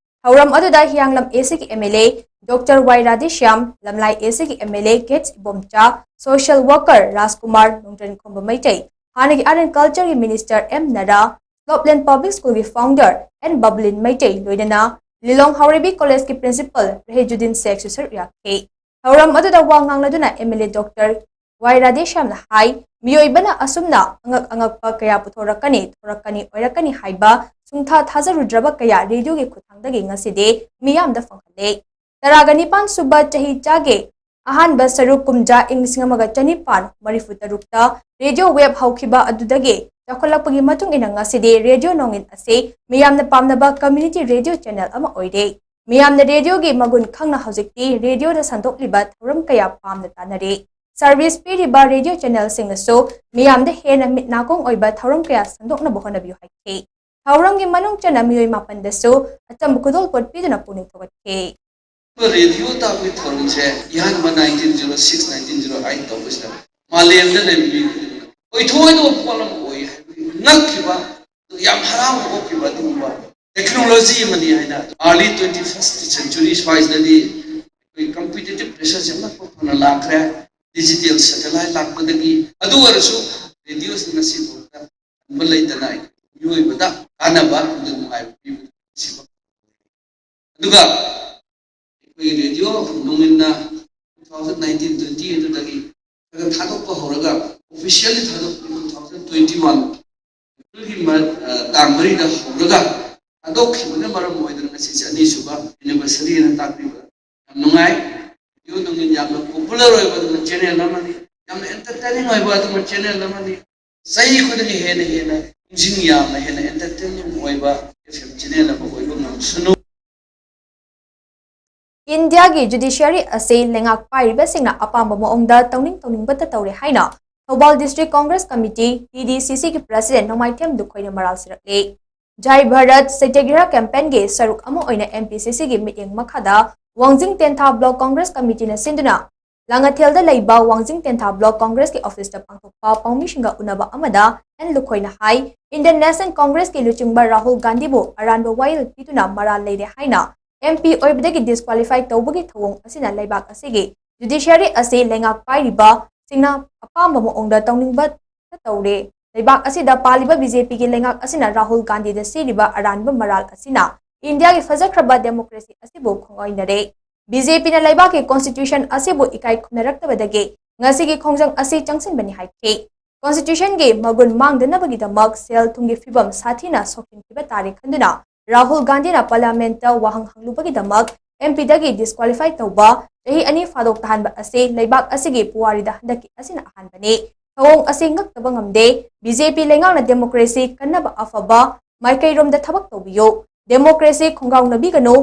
ꯊꯧꯔꯝ ꯑꯗꯨꯗ ꯍꯤꯌꯥꯡꯂꯝ ꯑꯦ ꯁꯤꯒꯤ M L A doctor Y Radheshyam, Lamlai A ꯁꯤꯒꯤ ꯑꯦꯝ ꯑꯦꯜ ꯑꯦ ꯒꯦꯠꯁ ꯏꯕꯣꯝꯆꯥ, ꯁꯣꯁꯤꯌꯦꯜ ꯋꯥꯔꯀꯔ ꯔꯥꯖꯀꯨꯃꯥꯔ, ꯅꯣꯡꯗ꯭ꯔꯦꯟꯈꯣꯝꯕ ꯃꯩꯇꯩ, ꯍꯥꯟꯅꯒꯤ ꯑꯥꯔꯠ ꯑꯦꯟ ꯀꯜꯆꯔꯒꯤ ꯃꯤꯅꯤꯁꯇꯔ ꯑꯦꯝ ꯅꯔꯥ, ꯁ꯭ꯂꯣꯞꯂꯦꯟ ꯄꯕ꯭ꯂꯤꯛ ꯁ꯭ꯀꯨꯜꯒꯤ ꯐꯥꯎꯟꯗꯔ ꯑꯦꯟ ꯕꯕꯂꯤꯟ ꯃꯩꯇꯩ, ꯂꯣꯏꯅꯅ ꯂꯤꯂꯣꯡ ꯍꯥꯎꯔꯩꯕꯤ ꯀꯣꯂꯦꯖꯀꯤ ꯄ꯭ꯔꯤꯟꯁꯤꯄꯜ ꯔꯍꯦꯖꯨꯗꯤꯟ ꯁꯦꯈꯁꯨ ꯁꯔꯨꯛ ꯌꯥꯈꯤ꯫ ꯊꯧꯔꯝ ꯑꯗꯨꯗ ꯋꯥ ꯉꯥꯡꯂꯗꯨꯅ ꯑꯦꯝ ꯑꯦꯜ ꯑꯦ ꯗꯣꯛꯇꯔ ꯋꯥꯏ ꯔꯥꯙꯦꯁ꯭ꯌꯥꯝꯅ ꯍꯥꯏ, ꯃꯤꯑꯣꯏꯕꯅ ꯑꯁꯨꯝꯅ ꯑꯉꯛ ꯑꯉꯛꯄ ꯀꯌꯥ ꯄꯨꯊꯣꯔꯛꯀꯅꯤ, ꯊꯣꯔꯛꯀꯅꯤ, ꯑꯣꯏꯔꯛꯀꯅꯤ ꯍꯥꯏꯕ ꯁꯨꯡꯊꯥ ꯊꯥꯖꯔꯨꯗ꯭ꯔꯕ ꯀꯌꯥ ꯔꯦꯗꯤꯑꯣꯒꯤ ꯈꯨꯠꯊꯥꯡꯗꯒꯤ ꯉꯁꯤꯗꯤ ꯃꯤꯌꯥꯝꯗ ꯐꯪꯍꯜꯂꯦ꯫ ꯇꯔꯥꯒ ꯅꯤꯄꯥꯟ ꯁꯨꯕ ꯆꯍꯤ ꯆꯥꯒꯤ ꯑꯍꯥꯟꯕ ꯁꯔꯨꯛ ꯀꯨꯝꯖꯥ ꯏꯪ ꯂꯤꯁꯤꯡ ꯑꯃꯒ ꯆꯅꯤꯄꯥꯟ ꯃꯔꯤꯐꯨ ꯇꯔꯨꯛꯇ ꯔꯦꯗꯤꯑꯣ ꯋꯦꯕ ꯍꯧꯈꯤꯕ ꯑꯗꯨꯗꯒꯤ ꯆꯥꯎꯈꯠꯂꯛꯄꯒꯤ ꯃꯇꯨꯡ ꯏꯟꯅ ꯉꯁꯤꯗꯤ ꯔꯦꯗꯤꯑꯣ ꯅꯣꯡꯏꯟ ꯑꯁꯤ ꯃꯤꯌꯥꯝꯅ ꯄꯥꯝꯅꯕ ꯀꯝꯃ꯭ꯌꯨꯅꯤꯇꯤ ꯔꯦꯗꯤꯑꯣ ꯆꯦꯅꯦꯜ ꯑꯃ ꯑꯣꯏꯔꯦ꯫ ꯃꯤꯌꯥꯝꯅ ꯔꯦꯗꯤꯑꯣꯒꯤ ꯃꯒꯨꯟ ꯈꯪꯅ ꯍꯧꯖꯤꯛꯇꯤ ꯔꯦꯗꯤꯑꯣꯗ ꯁꯟꯗꯣꯛꯂꯤꯕ ꯊꯧꯔꯝ ꯀꯌꯥ ꯄꯥꯝꯅ ꯇꯥꯅꯔꯦ꯫ ꯁꯔꯚꯤꯁ ꯄꯤꯔꯤꯕ ꯔꯦꯗꯤꯑꯣ ꯆꯦꯅꯦꯜꯁꯤꯡꯅꯁꯨ ꯃꯤꯌꯥꯝꯗ ꯍꯦꯟꯅ ꯃꯤꯠ ꯅꯥꯀꯣꯡ ꯑꯣꯏꯕ ꯊꯧꯔꯝ ꯀꯌꯥ ꯁꯟꯗꯣꯛꯅꯕ ꯍꯣꯠꯅꯕꯤꯌꯨ ꯍꯥꯏꯈꯤ꯫ ꯊꯧꯔꯝꯒꯤ ꯃꯅꯨꯡ ꯆꯟꯅ ꯃꯤꯑꯣꯏ ꯃꯥꯄꯟꯗꯁꯨ ꯑꯆꯝꯕ ꯈꯨꯗꯣꯜꯄꯣꯠ ꯄꯤꯗꯨꯅ ꯄꯨꯛꯅꯤꯡ ꯊꯧꯒꯠꯈꯤ꯫ ꯔꯦꯗꯤꯑꯣ ꯇꯥꯛꯄꯒꯤ ꯊꯧꯔꯝꯁꯦ ꯏꯍꯥꯟꯕ nineteen zero six nineteen zero eight ꯇꯧꯕꯁꯤꯗ ꯃꯥꯂꯦꯝꯗ ꯂꯩꯕ ꯃꯤ ꯈꯨꯗꯤꯡꯃꯛ ꯑꯣꯏꯊꯣꯛꯑꯣꯏꯗꯕ ꯄꯣꯠ ꯑꯃ ꯑꯣꯏ ꯍꯥꯏꯕꯒꯤ ꯉꯛꯈꯤꯕ, ꯌꯥꯝ ꯍꯔꯥꯎꯕ ꯄꯣꯛꯈꯤꯕ ꯑꯗꯨꯒꯨꯝꯕ ꯇꯦꯛꯅꯣꯂꯣꯖꯤ ꯑꯃꯅꯤ ꯍꯥꯏꯅ early twenty first century ꯁ꯭ꯋꯥꯏꯁꯤꯗꯗꯤ ꯑꯩꯈꯣꯏ ꯀꯝꯄꯤꯇꯤꯇꯤꯞ ꯄ꯭ꯔꯦꯁꯔꯁꯦ ꯑꯃꯨꯛ ꯐꯅ ꯂꯥꯛꯈ꯭ꯔꯦ꯫ ꯗꯤꯖꯤꯇꯦꯜ ꯁꯦꯇꯦꯂꯥꯏꯠ ꯂꯥꯛꯄꯗꯒꯤ꯫ ꯑꯗꯨ ꯑꯣꯏꯔꯁꯨ ꯔꯦꯗꯤꯑꯣꯁꯤ ꯉꯁꯤ ꯐꯥꯎꯕꯗ ꯍꯟꯕ ꯂꯩꯇꯅ ꯃꯤꯑꯣꯏꯕꯗ ꯀꯥꯟꯅꯕ ꯑꯃꯗꯤ ꯅꯨꯡꯉꯥꯏꯕ ꯄꯤꯕ ꯁꯤꯃꯛ꯫ ꯑꯗꯨꯒ ꯑꯩꯈꯣꯏꯒꯤ radio ꯅꯣꯡꯏꯟꯅ two thousand nineteen twenty ꯑꯗꯨꯗꯒꯤ ꯈꯔ ꯊꯥꯗꯣꯛꯄ ꯍꯧꯔꯒ, officially ꯊꯥꯗꯣꯛꯄꯗꯤ two thousand twenty one April ꯒꯤ ꯃ-, ꯑ, ꯇꯥꯡ ꯃꯔꯤꯗ ꯍꯧꯔꯒ ꯊꯥꯗꯣꯛꯈꯤꯕꯅ ꯃꯔꯝ ꯑꯣꯏꯗꯅ ꯉꯁꯤꯁꯦ ꯑꯅꯤꯁꯨꯕ anniversary ꯍꯥꯏꯅ ꯇꯥꯛꯄꯤꯕ ꯌꯥꯝ ꯅꯨꯡꯉꯥꯏ꯫ ꯔꯦꯗꯤꯑꯣ ꯅꯣꯡꯏꯟ ꯌꯥꯝꯅ popular ꯑꯣꯏꯕ ꯑꯗꯨꯒ ꯆꯦꯅꯦꯜ ꯑꯃꯅꯤ, ꯌꯥꯝꯅ entertaining ꯑꯣꯏꯕ ꯑꯗꯨꯒ ꯆꯦꯅꯦꯜ ꯑꯃꯅꯤ꯫ ꯆꯍꯤ ꯈꯨꯗꯤꯡꯒꯤ ꯍꯦꯟꯅ ꯍꯦꯟꯅ ꯄꯨꯛꯅꯤꯡ ꯌꯥꯝꯅ ꯍꯦꯟꯅ entertaining ꯑꯣꯏꯕ F M ꯆꯦꯅꯦꯜ ꯑꯃ ꯑꯣꯏꯕ ꯉꯝꯁꯅꯨ꯫ ꯏꯟꯗꯤꯌꯥꯒꯤ ꯖꯨꯗꯤꯁꯤꯌꯥꯔꯤ ꯑꯁꯤ ꯂꯩꯉꯥꯛ ꯄꯥꯏꯔꯤꯕꯁꯤꯡꯅ ꯑꯄꯥꯝꯕ ꯃꯑꯣꯡꯗ ꯇꯧꯅꯤꯡ ꯇꯧꯅꯤꯡꯕꯇ ꯇꯧꯔꯦ ꯍꯥꯏꯅ Thoubal district Congress committee, T D C Cꯒꯤ ꯄ꯭ꯔꯁꯤꯗꯦꯟ ꯅꯣꯡꯃꯥꯏꯊꯦꯝ ꯂꯨꯈꯣꯏꯅ ꯃꯔꯥꯜ ꯁꯤꯔꯛꯂꯤ꯫ ꯖꯥꯏ ꯚꯥꯔꯠ ꯁꯇ꯭ꯌꯒ꯭ꯔꯍ ꯀꯦꯝꯄꯦꯟꯒꯤ ꯁꯔꯨꯛ ꯑꯃ ꯑꯣꯏꯅ M P C Cꯒꯤ ꯃꯤꯠꯌꯦꯡ ꯃꯈꯥꯗ ꯋꯥꯡꯖꯤꯡ ꯇꯦꯟꯊꯥ ꯕ꯭ꯂꯣꯛ ꯀꯣꯡꯒ꯭ꯔꯦꯁ ꯀꯃꯤꯇꯤꯅ ꯁꯤꯟꯗꯨꯅ ꯂꯥꯡꯉꯊꯦꯜꯗ ꯂꯩꯕ ꯋꯥꯡꯖꯤꯡ ꯇꯦꯟꯊꯥ ꯕ꯭ꯂꯣꯛ ꯀꯣꯡꯒ꯭ꯔꯦꯁꯀꯤ ꯑꯣꯐꯤꯁꯇ ꯄꯥꯡꯊꯣꯛꯄ ꯄꯥꯎꯃꯤꯁꯤꯡꯒ ꯎꯅꯕ ꯑꯃꯗ ꯑꯦꯟ ꯂꯨꯈꯣꯏꯅ ꯍꯥꯏ, ꯏꯟꯗꯤꯌꯟ ꯅꯦꯁꯅꯦꯜ ꯀꯣꯡꯒ꯭ꯔꯦꯁꯀꯤ ꯂꯨꯆꯤꯡꯕ ꯔꯥꯍꯨꯜ ꯒꯥꯟꯙꯤꯕꯨ ꯑꯔꯥꯟꯕ ꯋꯥꯌꯦꯜ ꯄꯤꯗꯨꯅ ꯃꯔꯥꯜ ꯂꯩꯔꯦ ꯍꯥꯏꯅ ꯑꯦꯝ ꯄꯤ ꯑꯣꯏꯕꯗꯒꯤ ꯗꯤꯁꯀ꯭ꯋꯥꯂꯤꯐꯥꯏ ꯇꯧꯕꯒꯤ ꯊꯧꯑꯣꯡ ꯑꯁꯤꯅ ꯂꯩꯕꯥꯛ ꯑꯁꯤꯒꯤ ꯖꯨꯗꯤꯁꯤꯌꯔꯤ ꯑꯁꯤ ꯂꯩꯉꯥꯛ ꯄꯥꯏꯔꯤꯕꯁꯤꯡꯅ ꯑꯄꯥꯝꯕ ꯃꯑꯣꯡꯗ ꯇꯧꯅꯤꯡꯕ ꯇꯧꯔꯦ꯫ ꯂꯩꯕꯥꯛ ꯑꯁꯤꯗ ꯄꯥꯜꯂꯤꯕ ꯕꯤ ꯖꯦ ꯄꯤꯒꯤ ꯂꯩꯉꯥꯛ ꯑꯁꯤꯅ ꯔꯥꯍꯨꯜ ꯒꯥꯟꯙꯤꯗ ꯁꯤꯔꯤꯕ ꯑꯔꯥꯟꯕ ꯃꯔꯥꯜ ꯑꯁꯤꯅ ꯏꯟꯗꯤꯌꯥꯒꯤ ꯐꯖꯈ꯭ꯔꯕ ꯗꯦꯃꯣꯀ꯭ꯔꯦꯁꯤ ꯑꯁꯤꯕꯨ ꯈꯣꯡꯑꯣꯏꯅꯔꯦ꯫ ꯕꯤ ꯖꯦ ꯄꯤꯅ ꯂꯩꯕꯥꯛꯀꯤ ꯀꯣꯟꯁꯇꯤꯇ꯭ꯌꯨꯁꯟ ꯑꯁꯤꯕꯨ ꯏꯀꯥꯏ ꯈꯨꯝꯅꯔꯛꯇꯕꯗꯒꯤ ꯉꯁꯤꯒꯤ ꯈꯣꯡꯖꯪ ꯑꯁꯤ ꯆꯪꯁꯤꯟꯕꯅꯤ ꯍꯥꯏꯈꯤ꯫ ꯀꯣꯟꯁꯇꯤꯇ꯭ꯌꯨꯁꯟꯒꯤ ꯃꯒꯨꯟ ꯃꯥꯡꯗꯅꯕꯒꯤꯗꯃꯛ ꯁꯦꯜ ꯊꯨꯝꯒꯤ ꯐꯤꯕꯝ ꯁꯥꯊꯤꯅ ꯁꯣꯛꯍꯟꯈꯤꯕ ꯇꯥꯔꯦ ꯈꯟꯗꯨꯅ ꯔꯥꯍꯨꯜ ꯒꯥꯟꯙꯤꯅ ꯄꯥꯔꯂꯤꯌꯥꯃꯦꯟꯠꯇ ꯋꯥꯍꯪ ꯍꯪꯂꯨꯕꯒꯤꯗꯃꯛ ꯑꯦꯝ ꯄꯤꯗꯒꯤ ꯗꯤꯁꯀ꯭ꯋꯥꯂꯤꯐꯥꯏ ꯇꯧꯕ ꯆꯍꯤ ꯑꯅꯤ ꯐꯥꯗꯣꯛ ꯇꯥꯍꯟꯕ ꯑꯁꯤ ꯂꯩꯕꯥꯛ ꯑꯁꯤꯒꯤ ꯄꯨꯋꯥꯔꯤꯗ ꯍꯟꯗꯛꯀꯤ ꯑꯁꯤꯅ ꯑꯍꯥꯟꯕꯅꯤ꯫ ꯊꯧꯑꯣꯡ ꯑꯁꯤ ꯉꯛꯇꯕ ꯉꯝꯗꯦ꯫ ꯕꯤ ꯖꯦ ꯄꯤ ꯂꯩꯉꯥꯛꯅ ꯗꯦꯃꯣꯀ꯭ꯔꯦꯁꯤ ꯀꯟꯅꯕ ꯑꯐꯕ ꯃꯥꯏꯀꯩꯔꯣꯝꯗ ꯊꯕꯛ ꯇꯧꯕꯤꯌꯨ꯫ ꯗꯦꯃꯣꯀ꯭ꯔꯦꯁꯤ ꯈꯣꯡꯒꯥꯎꯅꯕꯤꯒꯅꯨ,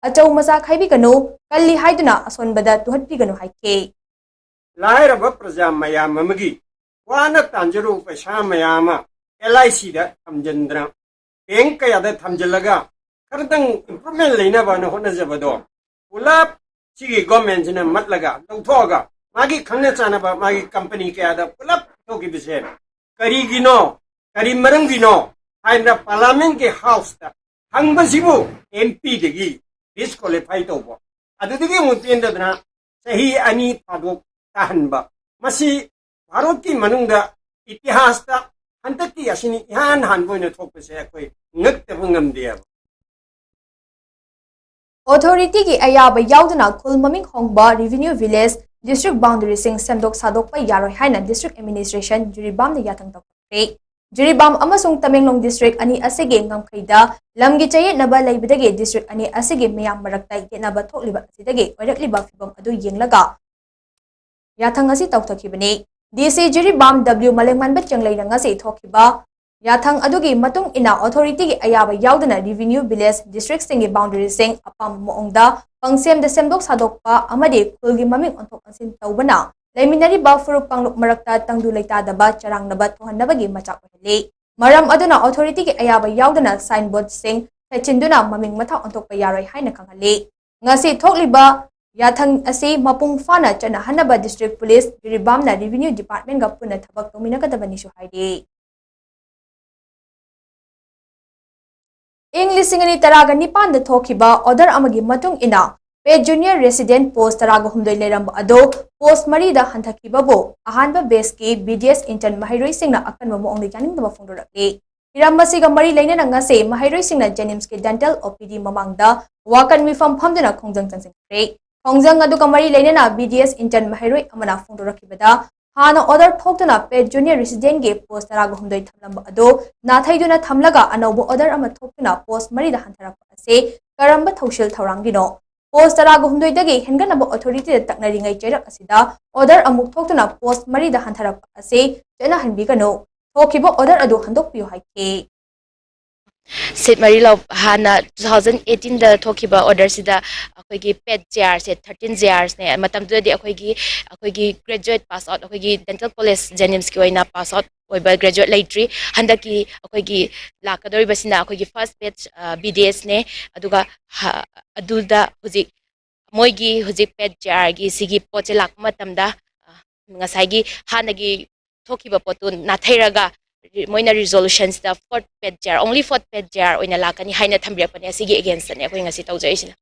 ꯑꯆꯧ ꯃꯆꯥ ꯈꯥꯏꯕꯤꯒꯅꯨ, ꯀꯜꯂꯤ ꯍꯥꯏꯗꯨꯅ ꯑꯁꯣꯟꯕꯗ ꯇꯨꯍꯠꯄꯤꯒꯅꯨ ꯍꯥꯏꯈꯤ꯫ ꯂꯥꯏꯔꯕ ꯄ꯭ꯔꯖꯥ ꯃꯌꯥꯝ ꯑꯃꯒꯤ ꯋꯥꯅ ꯇꯥꯟꯖꯔꯨꯕ ꯄꯩꯁꯥ ꯃꯌꯥꯝ ꯑꯃ ꯑꯦꯜ ꯑꯥꯏ ꯁꯤꯗ ꯊꯝꯖꯤꯟꯗꯅ, ꯕꯦꯡꯛ ꯀꯌꯥꯗ ꯊꯝꯖꯤꯜꯂꯒ ꯈꯔꯇꯪ ꯏꯝꯄ꯭ꯔꯨꯚꯃꯦꯟꯠ ꯂꯩꯅꯕꯅ ꯍꯣꯠꯅꯖꯕꯗꯣ ꯄꯨꯂꯞ ꯁꯤꯒꯤ ꯒꯣꯔꯃꯦꯟꯠꯁꯤꯅ ꯃꯠꯂꯒ ꯂꯧꯊꯣꯛꯑꯒ ꯃꯥꯒꯤ ꯈꯪꯅ ꯆꯥꯟꯅꯕ ꯃꯥꯒꯤ ꯀꯝꯄꯅꯤ ꯀꯌꯥꯗ ꯄꯨꯂꯞ ꯄꯤꯊꯣꯛꯈꯤꯕꯁꯦ ꯀꯔꯤꯒꯤꯅꯣ, ꯀꯔꯤ ꯃꯔꯝꯒꯤꯅꯣ ꯍꯥꯏꯅ ꯄꯥꯔꯂꯤꯌꯥꯃꯦꯟꯠꯀꯤ ꯍꯥꯎꯁꯇ ꯍꯪꯕꯁꯤꯕꯨ ꯑꯦꯝ ꯄꯤꯗꯒꯤ ꯗꯤꯁꯀ꯭ꯋꯥꯂꯤꯐꯥꯏ ꯇꯧꯕ, ꯑꯗꯨꯗꯒꯤ ꯑꯃꯨꯛ ꯄꯦꯟꯗꯗꯅ ꯆꯍꯤ ꯑꯅꯤ ꯊꯥꯗꯣꯛ ꯇꯥꯍꯟꯕ, ꯃꯁꯤ ꯚꯥꯔꯠꯀꯤ ꯃꯅꯨꯡꯗ ꯏꯇꯤꯍꯥꯁꯇ ꯍꯟꯗꯛꯀꯤ ꯑꯁꯤꯅꯤ ꯏꯍꯥꯟ ꯍꯥꯟꯕ ꯑꯣꯏꯅ ꯊꯣꯛꯄꯁꯦ ꯑꯩꯈꯣꯏ ꯉꯛꯇꯕ ꯉꯝꯗꯦꯕ꯫ ꯑꯣꯊꯣꯔꯤꯇꯤꯒꯤ ꯑꯌꯥꯕ ꯌꯥꯎꯗꯅ ꯈꯨꯜ ꯃꯃꯤꯡ ꯍꯣꯡꯕ ꯔꯤꯚꯤꯅ꯭ꯌꯨ ꯚꯤꯂꯦꯖ ꯗꯤꯁꯇ꯭ꯔꯤꯛ ꯕꯥꯎꯟꯗꯔꯤꯁꯤꯡ ꯁꯦꯝꯗꯣꯛ ꯁꯥꯗꯣꯛꯄ ꯌꯥꯔꯣꯏ ꯍꯥꯏꯅ ꯗꯤꯁꯇ꯭ꯔꯤꯛ ꯑꯦꯗꯃꯤꯅꯤꯁꯇ꯭ꯔꯦꯁꯟ ꯖꯤꯔꯤꯕꯥꯝꯅ ꯌꯥꯊꯪ ꯇꯧꯈ꯭ꯔꯦ꯫ ꯖꯤꯔꯤꯕꯥꯝ ꯑꯃꯁꯨꯡ ꯇꯃꯦꯡꯂꯣꯡ ꯗꯤꯁꯇ꯭ꯔꯤꯛ ꯑꯅꯤ ꯑꯁꯤꯒꯤ ꯉꯝꯈꯩꯗ ꯂꯝꯒꯤ ꯆꯌꯦꯠꯅꯕ ꯂꯩꯕꯗꯒꯤ ꯗꯤꯁꯇ꯭ꯔꯤꯛ ꯑꯅꯤ ꯑꯁꯤꯒꯤ ꯃꯤꯌꯥꯝ ꯃꯔꯛꯇ ꯌꯦꯠꯅꯕ ꯊꯣꯛꯂꯤꯕ ꯑꯁꯤꯗꯒꯤ ꯑꯣꯏꯔꯛꯂꯤꯕ ꯐꯤꯚꯝ ꯑꯗꯨ ꯌꯦꯡꯂꯒ ꯌꯥꯊꯪ ꯑꯁꯤ ꯇꯧꯊꯈꯤꯕꯅꯤ꯫ ꯗꯤ ꯁꯤ ꯖꯤꯔꯤꯕꯥꯝ ꯗꯕ꯭ꯂꯤꯎ ꯃꯂꯦꯡꯃꯥꯟꯕ ꯆꯦꯡꯂꯩꯅ ꯉꯁꯤ ꯊꯣꯛꯈꯤꯕ ꯌꯥꯊꯪ ꯑꯗꯨꯒꯤ ꯃꯇꯨꯡ ꯏꯟꯅ ꯑꯣꯊꯣꯔꯤꯇꯤꯒꯤ ꯑꯌꯥꯕ ꯌꯥꯎꯗꯅ ꯔꯤꯚꯤꯅ꯭ꯌꯨ ꯚꯤꯂꯦꯖ ꯗꯤꯁꯇ꯭ꯔꯤꯛꯁꯤꯡꯒꯤ ꯕꯥꯎꯟꯗꯔꯤꯁꯤꯡ ꯑꯄꯥꯝꯕ ꯃꯑꯣꯡꯗ ꯄꯪꯁꯦꯝꯗ ꯁꯦꯝꯗꯣꯛ ꯁꯥꯗꯣꯛꯄ ꯑꯃꯗꯤ ꯈꯨꯜꯒꯤ ꯃꯃꯤꯡ ꯑꯣꯟꯊꯣꯛ ꯑꯣꯟꯁꯤꯟ ꯇꯧꯕꯅ ꯂꯩꯃꯤꯟꯅꯔꯤꯕ ꯐꯨꯔꯨꯞ ꯀꯥꯡꯂꯨꯞ ꯃꯔꯛꯇ ꯇꯪꯗꯨ ꯂꯩꯇꯥꯗꯕ ꯆꯔꯥꯡꯅꯕ ꯊꯣꯛꯍꯟꯅꯕꯒꯤ ꯃꯆꯥꯛ ꯑꯣꯏꯍꯜꯂꯤ꯫ ꯃꯔꯝ ꯑꯗꯨꯅ ꯑꯣꯊꯣꯔꯤꯇꯤꯒꯤ ꯑꯌꯥꯕ ꯌꯥꯎꯗꯅ ꯁꯥꯏꯟꯕꯣꯔꯗꯁꯤꯡ ꯊꯦꯠꯆꯤꯟꯗꯨꯅ ꯃꯃꯤꯡ ꯃꯊꯥ ꯑꯣꯟꯊꯣꯛꯄ ꯌꯥꯔꯣꯏ ꯍꯥꯏꯅ ꯈꯪꯍꯜꯂꯤ꯫ ꯉꯁꯤ ꯊꯣꯛꯂꯤꯕ ꯌꯥꯊꯪ ꯑꯁꯤ ꯃꯄꯨꯡ ꯐꯥꯅ ꯆꯠꯅꯍꯟꯅꯕ ꯗꯤꯁꯇ꯭ꯔꯤꯛ ꯄꯨꯂꯤꯁ, ꯖꯤꯔꯤꯕꯥꯝꯅ ꯔꯤꯚꯤꯅ꯭ꯌꯨ ꯗꯤꯄꯥꯔꯠꯃꯦꯟꯒ ꯄꯨꯟꯅ ꯊꯕꯛ ꯇꯧꯃꯤꯟꯅꯒꯗꯕꯅꯤꯁꯨ ꯍꯥꯏꯔꯤ꯫ ꯏꯪ ꯂꯤꯁꯤꯡ ꯑꯅꯤ ꯇꯔꯥꯒ ꯅꯤꯄꯥꯟꯗ ꯊꯣꯛꯈꯤꯕ order ꯑꯃꯒꯤ ꯃꯇꯨꯡ ꯏꯟꯅ, paid junior resident post ꯇꯔꯥꯒ ꯍꯨꯝꯗꯣꯏ ꯂꯩꯔꯝꯕ ꯑꯗꯨ post ꯃꯔꯤꯗ ꯍꯟꯊꯈꯤꯕꯕꯨ ꯑꯍꯥꯟꯕ batchꯀꯤ B D S intern ꯃꯍꯩꯔꯣꯏꯁꯤꯡꯅ ꯑꯀꯟꯕ ꯃꯑꯣꯡꯗ ꯌꯥꯅꯤꯡꯗꯕ ꯐꯣꯡꯗꯣꯔꯛꯂꯤ꯫ ꯍꯤꯔꯝ ꯑꯁꯤꯒ ꯃꯔꯤ ꯂꯩꯅꯅ ꯉꯁꯤ ꯃꯍꯩꯔꯣꯏꯁꯤꯡꯅ JNIMSꯀꯤ dental O P D ꯃꯃꯥꯡꯗ ꯋꯥꯀꯟ ꯃꯤꯐꯝ ꯐꯝꯗꯨꯅ ꯈꯣꯡꯖꯪ ꯆꯪꯁꯤꯟꯈ꯭ꯔꯦ꯫ ꯈꯣꯡꯖꯪ ꯑꯗꯨꯒ ꯃꯔꯤ ꯂꯩꯅꯅ B D S intern ꯃꯍꯩꯔꯣꯏ ꯑꯃꯅ ꯐꯣꯡꯗꯣꯔꯛꯈꯤꯕꯗ, ꯍꯥꯟꯅ order ꯊꯣꯛꯇꯨꯅ paid junior residentꯀꯤ post ꯇꯔꯥꯒ ꯍꯨꯝꯗꯣꯏ ꯊꯝꯂꯝꯕ ꯑꯗꯨ ꯅꯥꯊꯩꯗꯨꯅ ꯊꯝꯂꯒ ꯑꯅꯧꯕ order ꯑꯃ ꯊꯣꯛꯇꯨꯅ post ꯃꯔꯤꯗ ꯍꯟꯊꯔꯛꯄ ꯑꯁꯤ ꯀꯔꯝꯕ ꯊꯧꯁꯤꯜ ꯊꯧꯔꯥꯡꯒꯤꯅꯣ? Post ꯇꯔꯥꯒ ꯍꯨꯝꯗꯣꯏꯗꯒꯤ ꯍꯦꯟꯒꯠꯅꯕ authorityꯗ ꯇꯛꯅꯔꯤꯉꯩ ꯆꯩꯔꯛ ꯑꯁꯤꯗ order ꯑꯃꯨꯛ ꯊꯣꯛꯇꯨꯅ post ꯃꯔꯤꯗ ꯍꯟꯊꯔꯛꯄ ꯑꯁꯤ ꯆꯠꯅꯍꯟꯕꯤꯒꯅꯨ꯫ ꯊꯣꯛꯈꯤꯕ order ꯑꯗꯨ ꯍꯟꯗꯣꯛꯄꯤꯌꯨ ꯍꯥꯏꯈꯤ꯫ Seat ꯃꯔꯤ ꯂꯧ ꯍꯥꯟꯅ two thousand eighteenꯗ ꯊꯣꯛꯈꯤꯕ orderꯁꯤꯗ ꯑꯩꯈꯣꯏꯒꯤ paid chairꯁꯦ thirteen chairsꯅꯦ꯫ ꯃꯇꯝꯗꯨꯗꯗꯤ ꯑꯩꯈꯣꯏꯒꯤ ꯑꯩꯈꯣꯏꯒꯤ graduate pass out, ꯑꯩꯈꯣꯏꯒꯤ dental college JNIMSꯀꯤ ꯑꯣꯏꯅ pass out ꯑꯣꯏꯕ graduate ꯂꯩꯇ꯭ꯔꯤ꯫ ꯍꯟꯗꯛꯀꯤ ꯑꯩꯈꯣꯏꯒꯤ ꯂꯥꯛꯀꯗꯧꯔꯤꯕꯁꯤꯅ ꯑꯩꯈꯣꯏꯒꯤ first batch B D Sꯅꯦ꯫ ꯑꯗꯨꯒ ꯑꯗꯨꯗ ꯍꯧꯖꯤꯛ ꯃꯣꯏꯒꯤ ꯍꯧꯖꯤꯛ paid chairꯒꯤ ꯁꯤꯒꯤ ꯄꯣꯠꯁꯦ ꯂꯥꯛꯄ ꯃꯇꯝꯗ ꯉꯁꯥꯏꯒꯤ ꯍꯥꯟꯅꯒꯤ ꯊꯣꯛꯈꯤꯕ ꯄꯣꯠꯇꯨ ꯅꯥꯊꯩꯔꯒ ꯃꯣꯏꯅ resolutionꯁꯤꯗ fourth paid chair, only fourth paid chair ꯑꯣꯏꯅ ꯂꯥꯛꯀꯅꯤ ꯍꯥꯏꯅ ꯊꯝꯕꯤꯔꯛꯄꯅꯦ꯫ ꯑꯁꯤꯒꯤ againstꯅꯦ ꯑꯩꯈꯣꯏ ꯉꯁꯤ ꯇꯧꯖꯔꯤꯁꯤꯅ꯫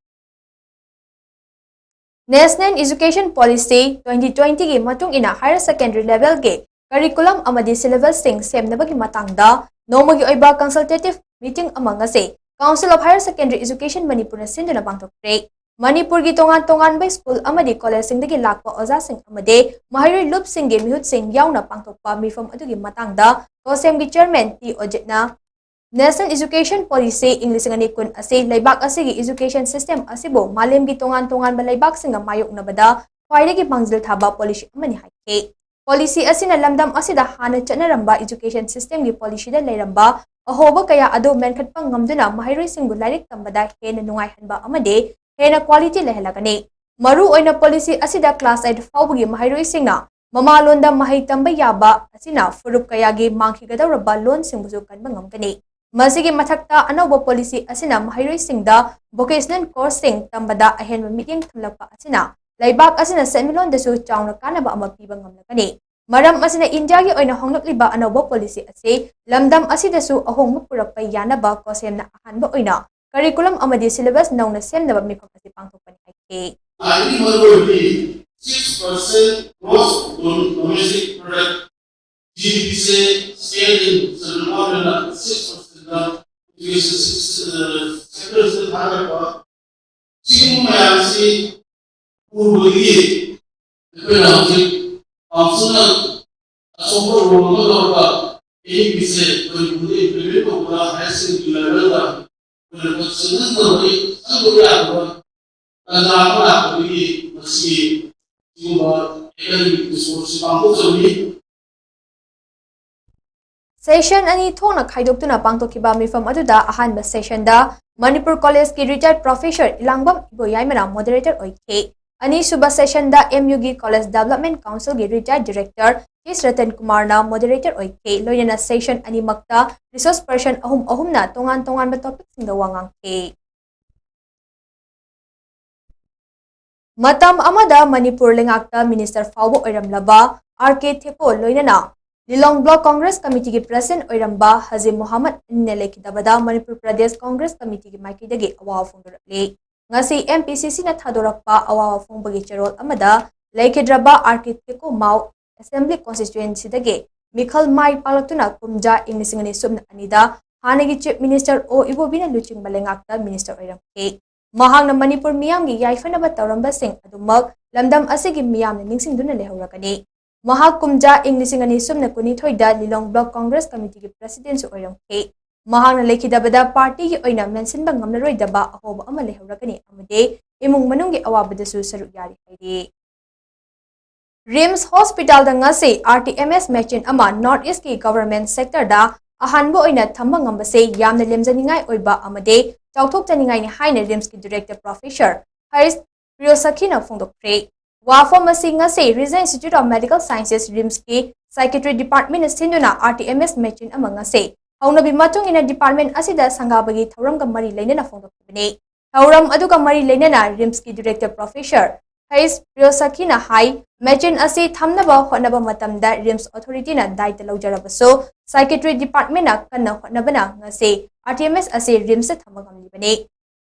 National Education Policy twenty twentyꯒꯤ ꯃꯇꯨꯡ ꯏꯟꯅ higher secondary levelꯒꯤ curriculum ꯑꯃꯗꯤ syllabusꯁꯤꯡ ꯁꯦꯝꯅꯕꯒꯤ ꯃꯇꯥꯡꯗ ꯅꯣꯡꯃꯒꯤ ꯑꯣꯏꯕ consultative meeting ꯑꯃ ꯉꯁꯤ Council of Higher Secondary Education ꯃꯅꯤꯄꯨꯔꯅ ꯁꯤꯟꯗꯨꯅ ꯄꯥꯡꯊꯣꯛꯈ꯭ꯔꯦ꯫ ꯃꯅꯤꯄꯨꯔꯒꯤ ꯇꯣꯉꯥꯟ ꯇꯣꯉꯥꯟꯕ ꯁ꯭ꯀꯨꯜ ꯑꯃꯗꯤ ꯀꯣꯂꯦꯖꯁꯤꯡꯗꯒꯤ ꯂꯥꯛꯄ ꯑꯣꯖꯥꯁꯤꯡ ꯑꯃꯗꯤ ꯃꯍꯩꯔꯣꯏ ꯂꯨꯞꯁꯤꯡꯒꯤ ꯃꯤꯍꯨꯠꯁꯤꯡ ꯌꯥꯎꯅ ꯄꯥꯡꯊꯣꯛꯄ ꯃꯤꯐꯝ ꯑꯗꯨꯒꯤ ꯃꯇꯥꯡꯗ COHSEMꯒꯤ chairman ꯇꯤ ꯑꯣꯖꯤꯠꯅ National Education Policy ꯏꯪ ꯂꯤꯁꯤꯡ ꯑꯅꯤ ꯀꯨꯟ ꯑꯁꯤ ꯂꯩꯕꯥꯛ ꯑꯁꯤꯒꯤ education system ꯑꯁꯤꯕꯨ ꯃꯥꯂꯦꯝꯒꯤ ꯇꯣꯉꯥꯟ ꯇꯣꯉꯥꯟꯕ ꯂꯩꯕꯥꯛꯁꯤꯡꯒ ꯃꯥꯌꯣꯛꯅꯕꯗ ꯈ꯭ꯋꯥꯏꯗꯒꯤ ꯃꯥꯡꯖꯤꯜ ꯊꯥꯕ policy ꯑꯃꯅꯤ ꯍꯥꯏꯈꯤ꯫ Policy ꯑꯁꯤꯅ ꯂꯝꯗꯝ ꯑꯁꯤꯗ ꯍꯥꯟꯅ ꯆꯠꯅꯔꯝꯕ education systemꯒꯤ policyꯗ ꯂꯩꯔꯝꯕ ꯑꯍꯣꯕ ꯀꯌꯥ ꯑꯗꯨ ꯃꯦꯟꯈꯠꯄ ꯉꯝꯗꯨꯅ ꯃꯍꯩꯔꯣꯏꯁꯤꯡꯕꯨ ꯂꯥꯏꯔꯤꯛ ꯇꯝꯕꯗ ꯍꯦꯟꯅ ꯅꯨꯡꯉꯥꯏꯍꯟꯕ ꯑꯃꯗꯤ ꯍꯦꯟꯅ quality ꯂꯩꯍꯜꯂꯒꯅꯤ꯫ ꯃꯔꯨ ꯑꯣꯏꯅ policy ꯑꯁꯤꯗ class eight ꯐꯥꯎꯕꯒꯤ ꯃꯍꯩꯔꯣꯏꯁꯤꯡꯅ ꯃꯃꯥꯂꯣꯟꯗ ꯃꯍꯩ ꯇꯝꯕ ꯌꯥꯕ ꯑꯁꯤꯅ ꯐꯨꯔꯨꯞ ꯀꯌꯥꯒꯤ ꯃꯥꯡꯈꯤꯒꯗꯧꯔꯕ ꯂꯣꯟꯁꯤꯡꯕꯨꯁꯨ ꯀꯟꯕ ꯉꯝꯒꯅꯤ꯫ ꯃꯁꯤꯒꯤ ꯃꯊꯛꯇ, ꯑꯅꯧꯕ policy ꯑꯁꯤꯅ ꯃꯍꯩꯔꯣꯏꯁꯤꯡꯗ vocational courseꯁꯤꯡ ꯇꯝꯕꯗ ꯑꯍꯦꯟꯕ ꯃꯤꯠꯌꯦꯡ ꯊꯝꯂꯛꯄ ꯑꯁꯤꯅ ꯂꯩꯕꯥꯛ ꯑꯁꯤꯅ ꯁꯦꯟꯃꯤꯠꯂꯣꯟꯗꯁꯨ ꯆꯥꯎꯅ ꯀꯥꯟꯅꯕ ꯑꯃ ꯄꯤꯕ ꯉꯝꯂꯒꯅꯤ꯫ ꯃꯔꯝ ꯑꯁꯤꯅ ꯏꯟꯗꯤꯌꯥꯒꯤ ꯑꯣꯏꯅ ꯍꯣꯡꯂꯛꯂꯤꯕ ꯑꯅꯧꯕ ꯄꯣꯂꯤꯁꯤ ꯑꯁꯤ ꯂꯝꯗꯝ ꯑꯁꯤꯗꯁꯨ ꯑꯍꯣꯡꯕ ꯄꯨꯔꯛꯄ ꯌꯥꯅꯕ ꯀꯣꯁꯦꯝꯅ ꯑꯍꯥꯟꯕ ꯑꯣꯏꯅ ꯀꯔꯤꯀꯨꯂꯝ ꯑꯃꯗꯤ ꯁꯤꯂꯦꯕꯁ ꯅꯧꯅ ꯁꯦꯝꯅꯕ ꯃꯤꯐꯝ ꯑꯁꯤ ꯄꯥꯡꯊꯣꯛꯄꯅꯤ ꯍꯥꯏꯈꯤ꯫ ꯈ꯭ꯋꯥꯏꯗꯒꯤ ꯃꯔꯨꯑꯣꯏꯕꯗꯤ six percent gross domestic product, G D P say scale in central government ꯅ six percent ꯗ education sector ꯁꯤꯗ ꯊꯥꯗꯔꯛꯄ, ꯁꯤꯒꯨꯝꯕ ꯃꯌꯥꯝꯁꯤ ꯎꯕꯗꯒꯤ ꯑꯩꯈꯣꯏꯅ ꯍꯧꯖꯤꯛ council ꯅ ꯑꯆꯧꯕ role ꯑꯃ ꯂꯧꯔꯒ N E P ꯁꯦ ꯃꯅꯤꯄꯨꯔꯗ implement ꯇꯧꯕꯗ higher secondary level ꯗ ꯑꯩꯈꯣꯏꯅ ꯆꯪꯍꯟꯗꯕꯒꯤ ꯆꯪꯗꯕ ꯌꯥꯗꯕ ꯇꯥꯟꯖꯥ ꯑꯃ ꯂꯥꯛꯄꯗꯒꯤ ꯃꯁꯤꯒꯤ ꯁꯤꯒꯨꯝꯕ academic resource ꯁꯤ ꯄꯥꯡꯊꯣꯛꯆꯕꯅꯤ꯫ Session ꯑꯅꯤ ꯊꯣꯛꯅ ꯈꯥꯏꯗꯣꯛꯇꯨꯅ ꯄꯥꯡꯊꯣꯛꯈꯤꯕ ꯃꯤꯐꯝ ꯑꯗꯨꯗ ꯑꯍꯥꯟꯕ session ꯗ ꯃꯅꯤꯄꯨꯔ college ꯀꯤ retired professor ꯏꯂꯥꯡꯕꯝ ꯏꯕꯣꯌꯥꯏꯃꯅ moderator ꯑꯣꯏꯈꯤ꯫ ꯑꯅꯤꯁꯨꯕ session ꯗ M U ꯒꯤ College Development Council ꯒꯤ retired director H Ratan Kumar ꯅ moderator ꯑꯣꯏꯈꯤ꯫ ꯂꯣꯏꯅꯅ session ꯑꯅꯤꯃꯛꯇ resource person ꯑꯍꯨꯝ ꯑꯍꯨꯝꯅ ꯇꯣꯉꯥꯟ ꯇꯣꯉꯥꯟꯕ topic ꯁꯤꯡꯗ ꯋꯥ ꯉꯥꯡꯈꯤ꯫ ꯃꯇꯝ ꯑꯃꯗ ꯃꯅꯤꯄꯨꯔ ꯂꯩꯉꯥꯛꯇ minister ꯐꯥꯎꯕ ꯑꯣꯏꯔꯝꯂꯕ R K ꯊꯦꯀꯣ ꯂꯣꯏꯅꯅ ꯂꯤꯂꯣꯡ Block Congress Committee ꯒꯤ president ꯑꯣꯏꯔꯝꯕ ꯍꯖꯤ ꯃꯣꯍꯥꯃꯗ ꯑꯅꯤꯅ ꯂꯩꯈꯤꯗꯕꯗ ꯃꯅꯤꯄꯨꯔ ꯄ꯭ꯔꯗꯦꯁ Congress Committee ꯒꯤ ꯃꯥꯏꯀꯩꯗꯒꯤ ꯑꯋꯥꯕ ꯐꯣꯡꯗꯣꯔꯛꯂꯤ꯫ ꯉꯁꯤ M P C C ꯅ ꯊꯥꯗꯣꯔꯛꯄ ꯑꯋꯥꯕ ꯐꯣꯡꯕꯒꯤ ꯆꯦꯔꯣꯜ ꯑꯃꯗ ꯂꯩꯈꯤꯗ꯭ꯔꯕ R K ꯊꯦꯀꯣ ꯃꯥꯎ Assembly Constituency ꯗꯒꯤ ꯃꯤꯈꯜ ꯃꯥꯏ ꯄꯥꯛꯂꯛꯇꯨꯅ ꯀꯨꯝꯖꯥ ꯏꯪ ꯂꯤꯁꯤꯡ ꯑꯅꯤ ꯁꯨꯞꯅ ꯑꯅꯤꯗ ꯍꯥꯟꯅꯒꯤ Chief Minister O ꯏꯕꯣꯕꯤꯅ ꯂꯨꯆꯤꯡꯕ ꯂꯩꯉꯥꯛꯇ minister ꯑꯣꯏꯔꯝꯈꯤ꯫ ꯃꯍꯥꯛꯅ ꯃꯅꯤꯄꯨꯔ ꯃꯤꯌꯥꯝꯒꯤ ꯌꯥꯏꯐꯅꯕ ꯇꯧꯔꯝꯕꯁꯤꯡ ꯑꯗꯨꯃꯛ ꯂꯝꯗꯝ ꯑꯁꯤꯒꯤ ꯃꯤꯌꯥꯝꯅ ꯅꯤꯡꯁꯤꯡꯗꯨꯅ ꯂꯩꯍꯧꯔꯒꯅꯤ꯫ ꯃꯍꯥꯛ ꯀꯨꯝꯖꯥ ꯏꯪ ꯂꯤꯁꯤꯡ ꯑꯅꯤ ꯁꯨꯞꯅ ꯀꯨꯟꯅꯤꯊꯣꯏꯗ ꯂꯤꯂꯣꯡ Block Congress Committee ꯒꯤ president ꯁꯨ ꯑꯣꯏꯔꯝꯈꯤ꯫ ꯃꯍꯥꯛꯅ ꯂꯩꯈꯤꯗꯕꯗ party ꯒꯤ ꯑꯣꯏꯅ ꯃꯦꯟꯁꯤꯟꯕ ꯉꯝꯂꯔꯣꯏꯗꯕ ꯑꯍꯣꯕ ꯑꯃ ꯂꯩꯍꯧꯔꯒꯅꯤ ꯑꯃꯗꯤ ꯏꯃꯨꯡ ꯃꯅꯨꯡꯒꯤ ꯑꯋꯥꯕꯗꯁꯨ ꯁꯔꯨꯛ ꯌꯥꯔꯤ ꯍꯥꯏꯔꯤ꯫ RIMS Hospital ꯗ ꯉꯁꯤ R T M S machine ꯑꯃ North East ꯀꯤ government sector ꯗ ꯑꯍꯥꯟꯕ ꯑꯣꯏꯅ ꯊꯝꯕ ꯉꯝꯕꯁꯦ ꯌꯥꯝꯅ ꯂꯦꯝꯖꯅꯤꯡꯉꯥꯏ ꯑꯣꯏꯕ ꯑꯃꯗꯤ ꯆꯥꯎꯊꯣꯛꯆꯅꯤꯡꯉꯥꯏꯅꯤ ꯍꯥꯏꯅ RIMS ꯀꯤ director professor ꯍꯔꯤꯁ ꯄ꯭ꯔꯤꯌꯣꯁꯈꯤꯅ ꯐꯣꯡꯗꯣꯛꯈ꯭ꯔꯦ꯫ ꯋꯥꯐꯝ ꯑꯁꯤ ꯉꯁꯤ Regional Institute of Medical Sciences, RIMS ꯀꯤ psychiatry department ꯅ ꯁꯤꯟꯗꯨꯅ R T M S machine ꯑꯃ ꯉꯁꯤ ꯍꯧꯅꯕꯤ ꯃꯇꯨꯡ ꯏꯟꯅ department ꯑꯁꯤꯗ ꯁꯪꯒꯥꯕꯒꯤ ꯊꯧꯔꯝꯒ ꯃꯔꯤ ꯂꯩꯅꯅ ꯐꯣꯡꯗꯣꯛꯈꯤꯕꯅꯤ꯫ ꯊꯧꯔꯝ ꯑꯗꯨꯒ ꯃꯔꯤ ꯂꯩꯅꯅ RIMS ꯀꯤ director professor ꯍꯩꯁ ꯄ꯭ꯔꯤꯌꯣꯁꯈꯤꯅ ꯍꯥꯏ, ꯃꯦꯆꯤꯟ ꯑꯁꯤ ꯊꯝꯅꯕ ꯍꯣꯠꯅꯕ ꯃꯇꯝꯗ ꯔꯤꯝꯁ ꯑꯣꯊꯣꯔꯤꯇꯤꯅ ꯗꯥꯏꯇ ꯂꯧꯖꯔꯕꯁꯨ, ꯁꯥꯏꯀꯦꯇ꯭ꯔꯤ ꯗꯤꯄꯥꯔꯠꯃꯦꯟꯅ ꯀꯟꯅ ꯍꯣꯠꯅꯕꯅ ꯉꯁꯤ ꯑꯥꯔꯇꯤꯑꯦꯝꯑꯦꯁ ꯑꯁꯤ ꯔꯤꯝꯁꯇ ꯊꯝꯕ ꯉꯝꯂꯤꯕꯅꯤ꯫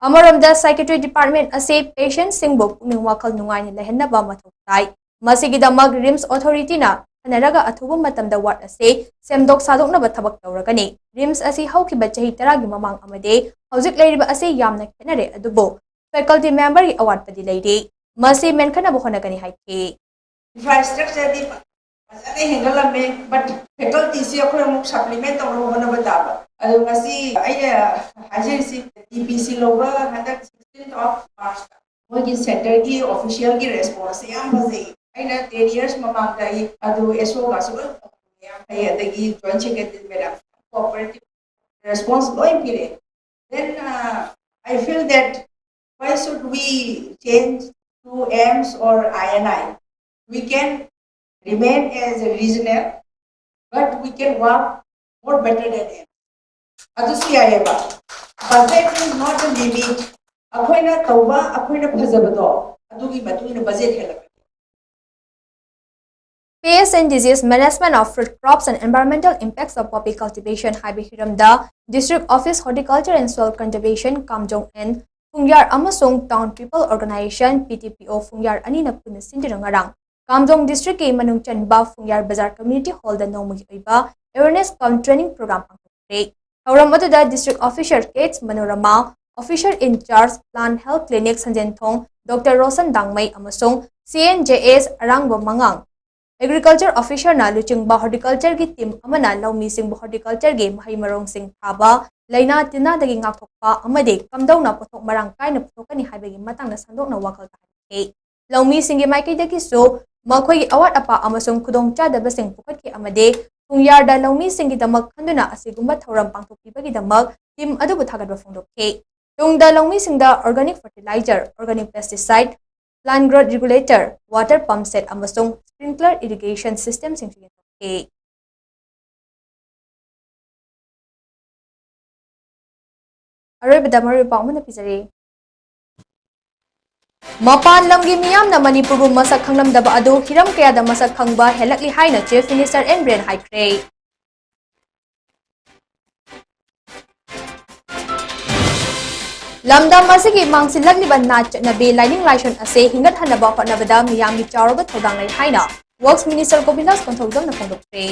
ꯑꯃꯔꯣꯝꯗ, ꯁꯥꯏꯀꯦꯇ꯭ꯔꯤ ꯗꯤꯄꯥꯔꯠꯃꯦꯟ ꯑꯁꯤ ꯄꯦꯁꯦꯟꯠꯁꯤꯡꯕꯨ ꯄꯨꯛꯅꯤꯡ ꯋꯥꯈꯜ ꯅꯨꯡꯉꯥꯏꯅ ꯂꯩꯍꯟꯅꯕ ꯃꯊꯧ ꯇꯥꯏ꯫ ꯃꯁꯤꯒꯤꯗꯃꯛ ꯔꯤꯝꯁ ꯑꯣꯊꯣꯔꯤꯇꯤꯅ ꯈꯟꯅꯔꯒ ꯑꯊꯨꯕ ꯃꯇꯝꯗ ꯋꯥꯔꯗ ꯑꯁꯤ ꯁꯦꯝꯗꯣꯛ ꯁꯥꯗꯣꯛꯅꯕ ꯊꯕꯛ ꯇꯧꯔꯒꯅꯤ꯫ ꯔꯤꯝꯁ ꯑꯁꯤ ꯍꯧꯈꯤꯕ ꯆꯍꯤ ꯇꯔꯥꯒꯤ ꯃꯃꯥꯡ ꯑꯃꯗꯤ ꯍꯧꯖꯤꯛ ꯂꯩꯔꯤꯕ ꯑꯁꯤ ꯌꯥꯝꯅ ꯈꯦꯠꯅꯔꯦ, ꯑꯗꯨꯕꯨ ꯐꯦꯀꯜꯇꯤ ꯃꯦꯝꯕꯔꯒꯤ ꯑꯋꯥꯠꯄꯗꯤ ꯂꯩꯔꯤ꯫ ꯃꯁꯤ ꯃꯦꯟꯈꯠꯅꯕ ꯍꯣꯠꯅꯒꯅꯤ ꯍꯥꯏꯈꯤ꯫ ꯏꯟꯐ꯭ꯔꯥꯁ꯭ꯇ꯭ꯔꯛꯆꯔꯗꯤ ꯐꯖꯅ ꯍꯦꯟꯒꯠꯂꯝꯃꯦ, ꯕꯠ ꯐꯦꯀꯜꯇꯤꯁꯤ ꯑꯩꯈꯣꯏ ꯑꯃꯨꯛ ꯁꯄ꯭ꯂꯤꯃꯦꯟ ꯇꯧꯅꯕ ꯍꯣꯠꯅꯕ ꯇꯥꯕ꯫ ꯑꯗꯣ ꯉꯁꯤ ꯑꯩꯅ ꯍꯥꯏꯖꯔꯤꯁꯤ, ꯗꯤ ꯄꯤ ꯁꯤ ꯂꯧꯕ ꯍꯟꯗꯛ ꯁꯤꯛꯁꯇꯤꯟ ꯑꯣꯐ ꯃꯥꯔꯆꯇ ꯃꯣꯏꯒꯤ ꯁꯦꯟꯇꯔꯒꯤ ꯑꯣꯐꯤꯁꯤꯌꯦꯜꯒꯤ ꯔꯦꯁꯄꯣꯟꯁꯁꯦ ꯌꯥꯝ ꯐꯖꯩ꯫ ꯑꯩꯅ ꯇꯦꯟ ꯌꯔꯁ ꯃꯃꯥꯡꯗ ꯑꯩ ꯑꯗꯨ ꯑꯦꯁ ꯑꯣꯒꯁꯨ ꯂꯣꯏ ꯌꯥꯝ ꯐꯩ, ꯑꯗꯒꯤ join secretary madam cooperative response ꯂꯣꯏ ꯄꯤꯔꯛꯑꯦ꯫ Then uh, I feel that why should we change to AIIMS or I N I? We can remain as a regional, but we can work more better than AIIMS. ꯑꯗꯨꯁꯨ ꯌꯥꯏꯑꯕ꯫ Budget is not a limit. ꯑꯩꯈꯣꯏꯅ ꯇꯧꯕ, ꯑꯩꯈꯣꯏꯅ ꯐꯖꯕꯗꯣ, ꯑꯗꯨꯒꯤ ꯃꯇꯨꯡ ꯏꯟꯅ budget ꯍꯦꯜꯂꯛꯀꯅꯤ꯫ Pest and Disease Management of Fruit Crops and Environmental Impacts of Poppy Cultivation ꯍꯥꯏꯕ ꯍꯤꯔꯝꯗ District Office Horticulture and Soil Conservation Kamjong and Phungyar ꯑꯃꯁꯨꯡ Town People Organization P T P O ꯐꯨꯡꯌꯥꯔ ꯑꯅꯤꯅ ꯄꯨꯟꯅ ꯁꯤꯟꯗꯨꯅ ꯉꯔꯥꯡ ꯀꯥꯝꯖꯣꯡ ꯗꯤꯁꯇ꯭ꯔꯤꯛꯀꯤ ꯃꯅꯨꯡ ꯆꯟꯕ ꯐꯨꯡꯌꯥꯔ ꯕꯖꯥꯔ ꯀꯝꯃ꯭ꯌꯨꯅꯤꯇꯤ ꯍꯣꯜꯗ ꯅꯣꯡꯃꯒꯤ ꯑꯣꯏꯕ ꯑꯦꯋꯦꯔꯅꯦꯁ ꯀꯝ ꯇ꯭ꯔꯦꯅꯤꯡ ꯄ꯭ꯔꯣꯒ꯭ꯔꯥꯝ ꯄꯥꯡꯊꯣꯛꯈ꯭ꯔꯦ꯫ ꯊꯧꯔꯝ ꯑꯗꯨꯗ District Officer Kh Manorama, Officer in Charge Plant Health Clinic ꯁꯟꯖꯦꯟꯊꯣꯡ Doctor Roshan ꯗꯥꯡꯃꯩ ꯑꯃꯁꯨꯡ C N J S ꯑꯔꯥꯡꯕ ꯃꯉꯥꯡ, Agriculture Officerꯅ ꯂꯨꯆꯤꯡꯕ Horticultureꯒꯤ team ꯑꯃꯅ ꯂꯧꯃꯤꯁꯤꯡꯕꯨ Horticultureꯒꯤ ꯃꯍꯩ ꯃꯔꯣꯡꯁꯤꯡ ꯊꯥꯕ, ꯂꯥꯏꯅꯥ ꯇꯤꯟꯅꯗꯒꯤ ꯉꯥꯛꯊꯣꯛꯄ ꯑꯃꯗꯤ ꯀꯝꯗꯧꯅ ꯄꯣꯠꯊꯣꯛ ꯃꯔꯥꯡ ꯀꯥꯏꯅ ꯄꯨꯊꯣꯛꯀꯅꯤ ꯍꯥꯏꯕꯒꯤ ꯃꯇꯥꯡꯗ ꯁꯟꯗꯣꯛꯅ ꯋꯥꯈꯜ ꯇꯥꯍꯟꯈꯤ꯫ ꯂꯧꯃꯤꯁꯤꯡꯒꯤ ꯃꯥꯏꯀꯩꯗꯒꯤꯁꯨ ꯃꯈꯣꯏꯒꯤ ꯑꯋꯥꯠ ꯑꯄꯥ ꯑꯃꯁꯨꯡ ꯈꯨꯗꯣꯡꯆꯥꯗꯕꯁꯤꯡ ꯄꯨꯈꯠꯈꯤ ꯑꯃꯗꯤ ꯐꯨꯡꯌꯥꯔꯗ ꯂꯧꯃꯤꯁꯤꯡꯒꯤꯗꯃꯛ ꯈꯟꯗꯨꯅ ꯑꯁꯤꯒꯨꯝꯕ ꯊꯧꯔꯝ ꯄꯥꯡꯊꯣꯛꯄꯤꯕꯒꯤꯗꯃꯛ team ꯑꯗꯨꯕꯨ ꯊꯥꯒꯠꯄ ꯐꯣꯡꯗꯣꯛꯈꯤ꯫ ꯇꯨꯡꯗ ꯂꯧꯃꯤꯁꯤꯡꯗ organic fertilizer, organic pesticide, plant growth regulator, water pump set ꯑꯃꯁꯨꯡ sprinkler irrigation systemꯁꯤꯡꯁꯨ ꯌꯦꯟꯊꯣꯛꯈꯤ꯫ ꯑꯔꯣꯏꯕꯗ ꯃꯔꯨꯑꯣꯏꯕ ꯄꯥꯎ ꯑꯃꯅ ꯄꯤꯖꯔꯤ꯫ ꯃꯄꯥꯟ ꯂꯝꯒꯤ ꯃꯤꯌꯥꯝꯅ ꯃꯅꯤꯄꯨꯔꯕꯨ ꯃꯁꯛ ꯈꯪꯂꯝꯗꯕ ꯑꯗꯨ ꯍꯤꯔꯝ ꯀꯌꯥꯗ ꯃꯁꯛ ꯈꯪꯕ ꯍꯦꯜꯂꯛꯂꯤ ꯍꯥꯏꯅ Chief Minister N Biren ꯍꯥꯏꯈ꯭ꯔꯦ꯫ ꯂꯝꯗꯝ ꯑꯁꯤꯒꯤ ꯃꯥꯡꯁꯤꯜꯂꯛꯂꯤꯕ ꯅꯥꯠ ꯆꯠꯅꯕꯤ ꯂꯥꯏꯅꯤꯡ ꯂꯥꯏꯁꯣꯟ ꯑꯁꯤ ꯍꯤꯡꯒꯠꯍꯟꯅꯕ ꯍꯣꯠꯅꯕꯗ ꯃꯤꯌꯥꯝꯒꯤ ꯆꯥꯎꯔꯕ ꯊꯧꯗꯥꯡ ꯂꯩ ꯍꯥꯏꯅ Works Minister ꯒꯣꯕꯤꯟꯗꯥꯁ ꯀꯣꯟꯊꯧꯖꯝꯅ ꯐꯣꯡꯗꯣꯛꯈ꯭ꯔꯦ꯫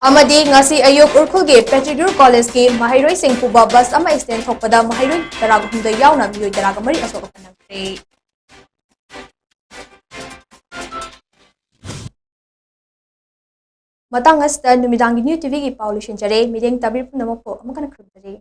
ꯑꯃꯗꯤ ꯉꯁꯤ ꯑꯌꯨꯛ ꯎꯔꯈꯨꯜꯒꯤ Patriot College ꯀꯤ ꯃꯍꯩꯔꯣꯏꯁꯤꯡ ꯄꯨꯕ ꯕꯁ ꯑꯃ accident ꯊꯣꯛꯄꯗ ꯃꯍꯩꯔꯣꯏ ꯇꯔꯥꯒ ꯍꯨꯝꯗꯣꯏ ꯌꯥꯎꯅ ꯃꯤꯑꯣꯏ ꯇꯔꯥꯒ ꯃꯔꯤ ꯑꯁꯣꯛ ꯑꯄꯟ ꯅꯪꯈ꯭ꯔꯦ꯫ ꯃꯇꯥꯡ ꯑꯁꯤꯗ ꯅꯨꯃꯤꯗꯥꯡꯒꯤ New T V ꯒꯤ ꯄꯥꯎ ꯂꯣꯏꯁꯤꯟꯖꯔꯦ꯫ ꯃꯤꯠꯌꯦꯡ ꯇꯥꯕꯤꯔꯤꯕ ꯄꯨꯝꯅꯃꯛꯄꯨ ꯑꯃꯨꯛ ꯍꯟꯅ ꯈꯨꯔꯨꯝꯖꯔꯤ꯫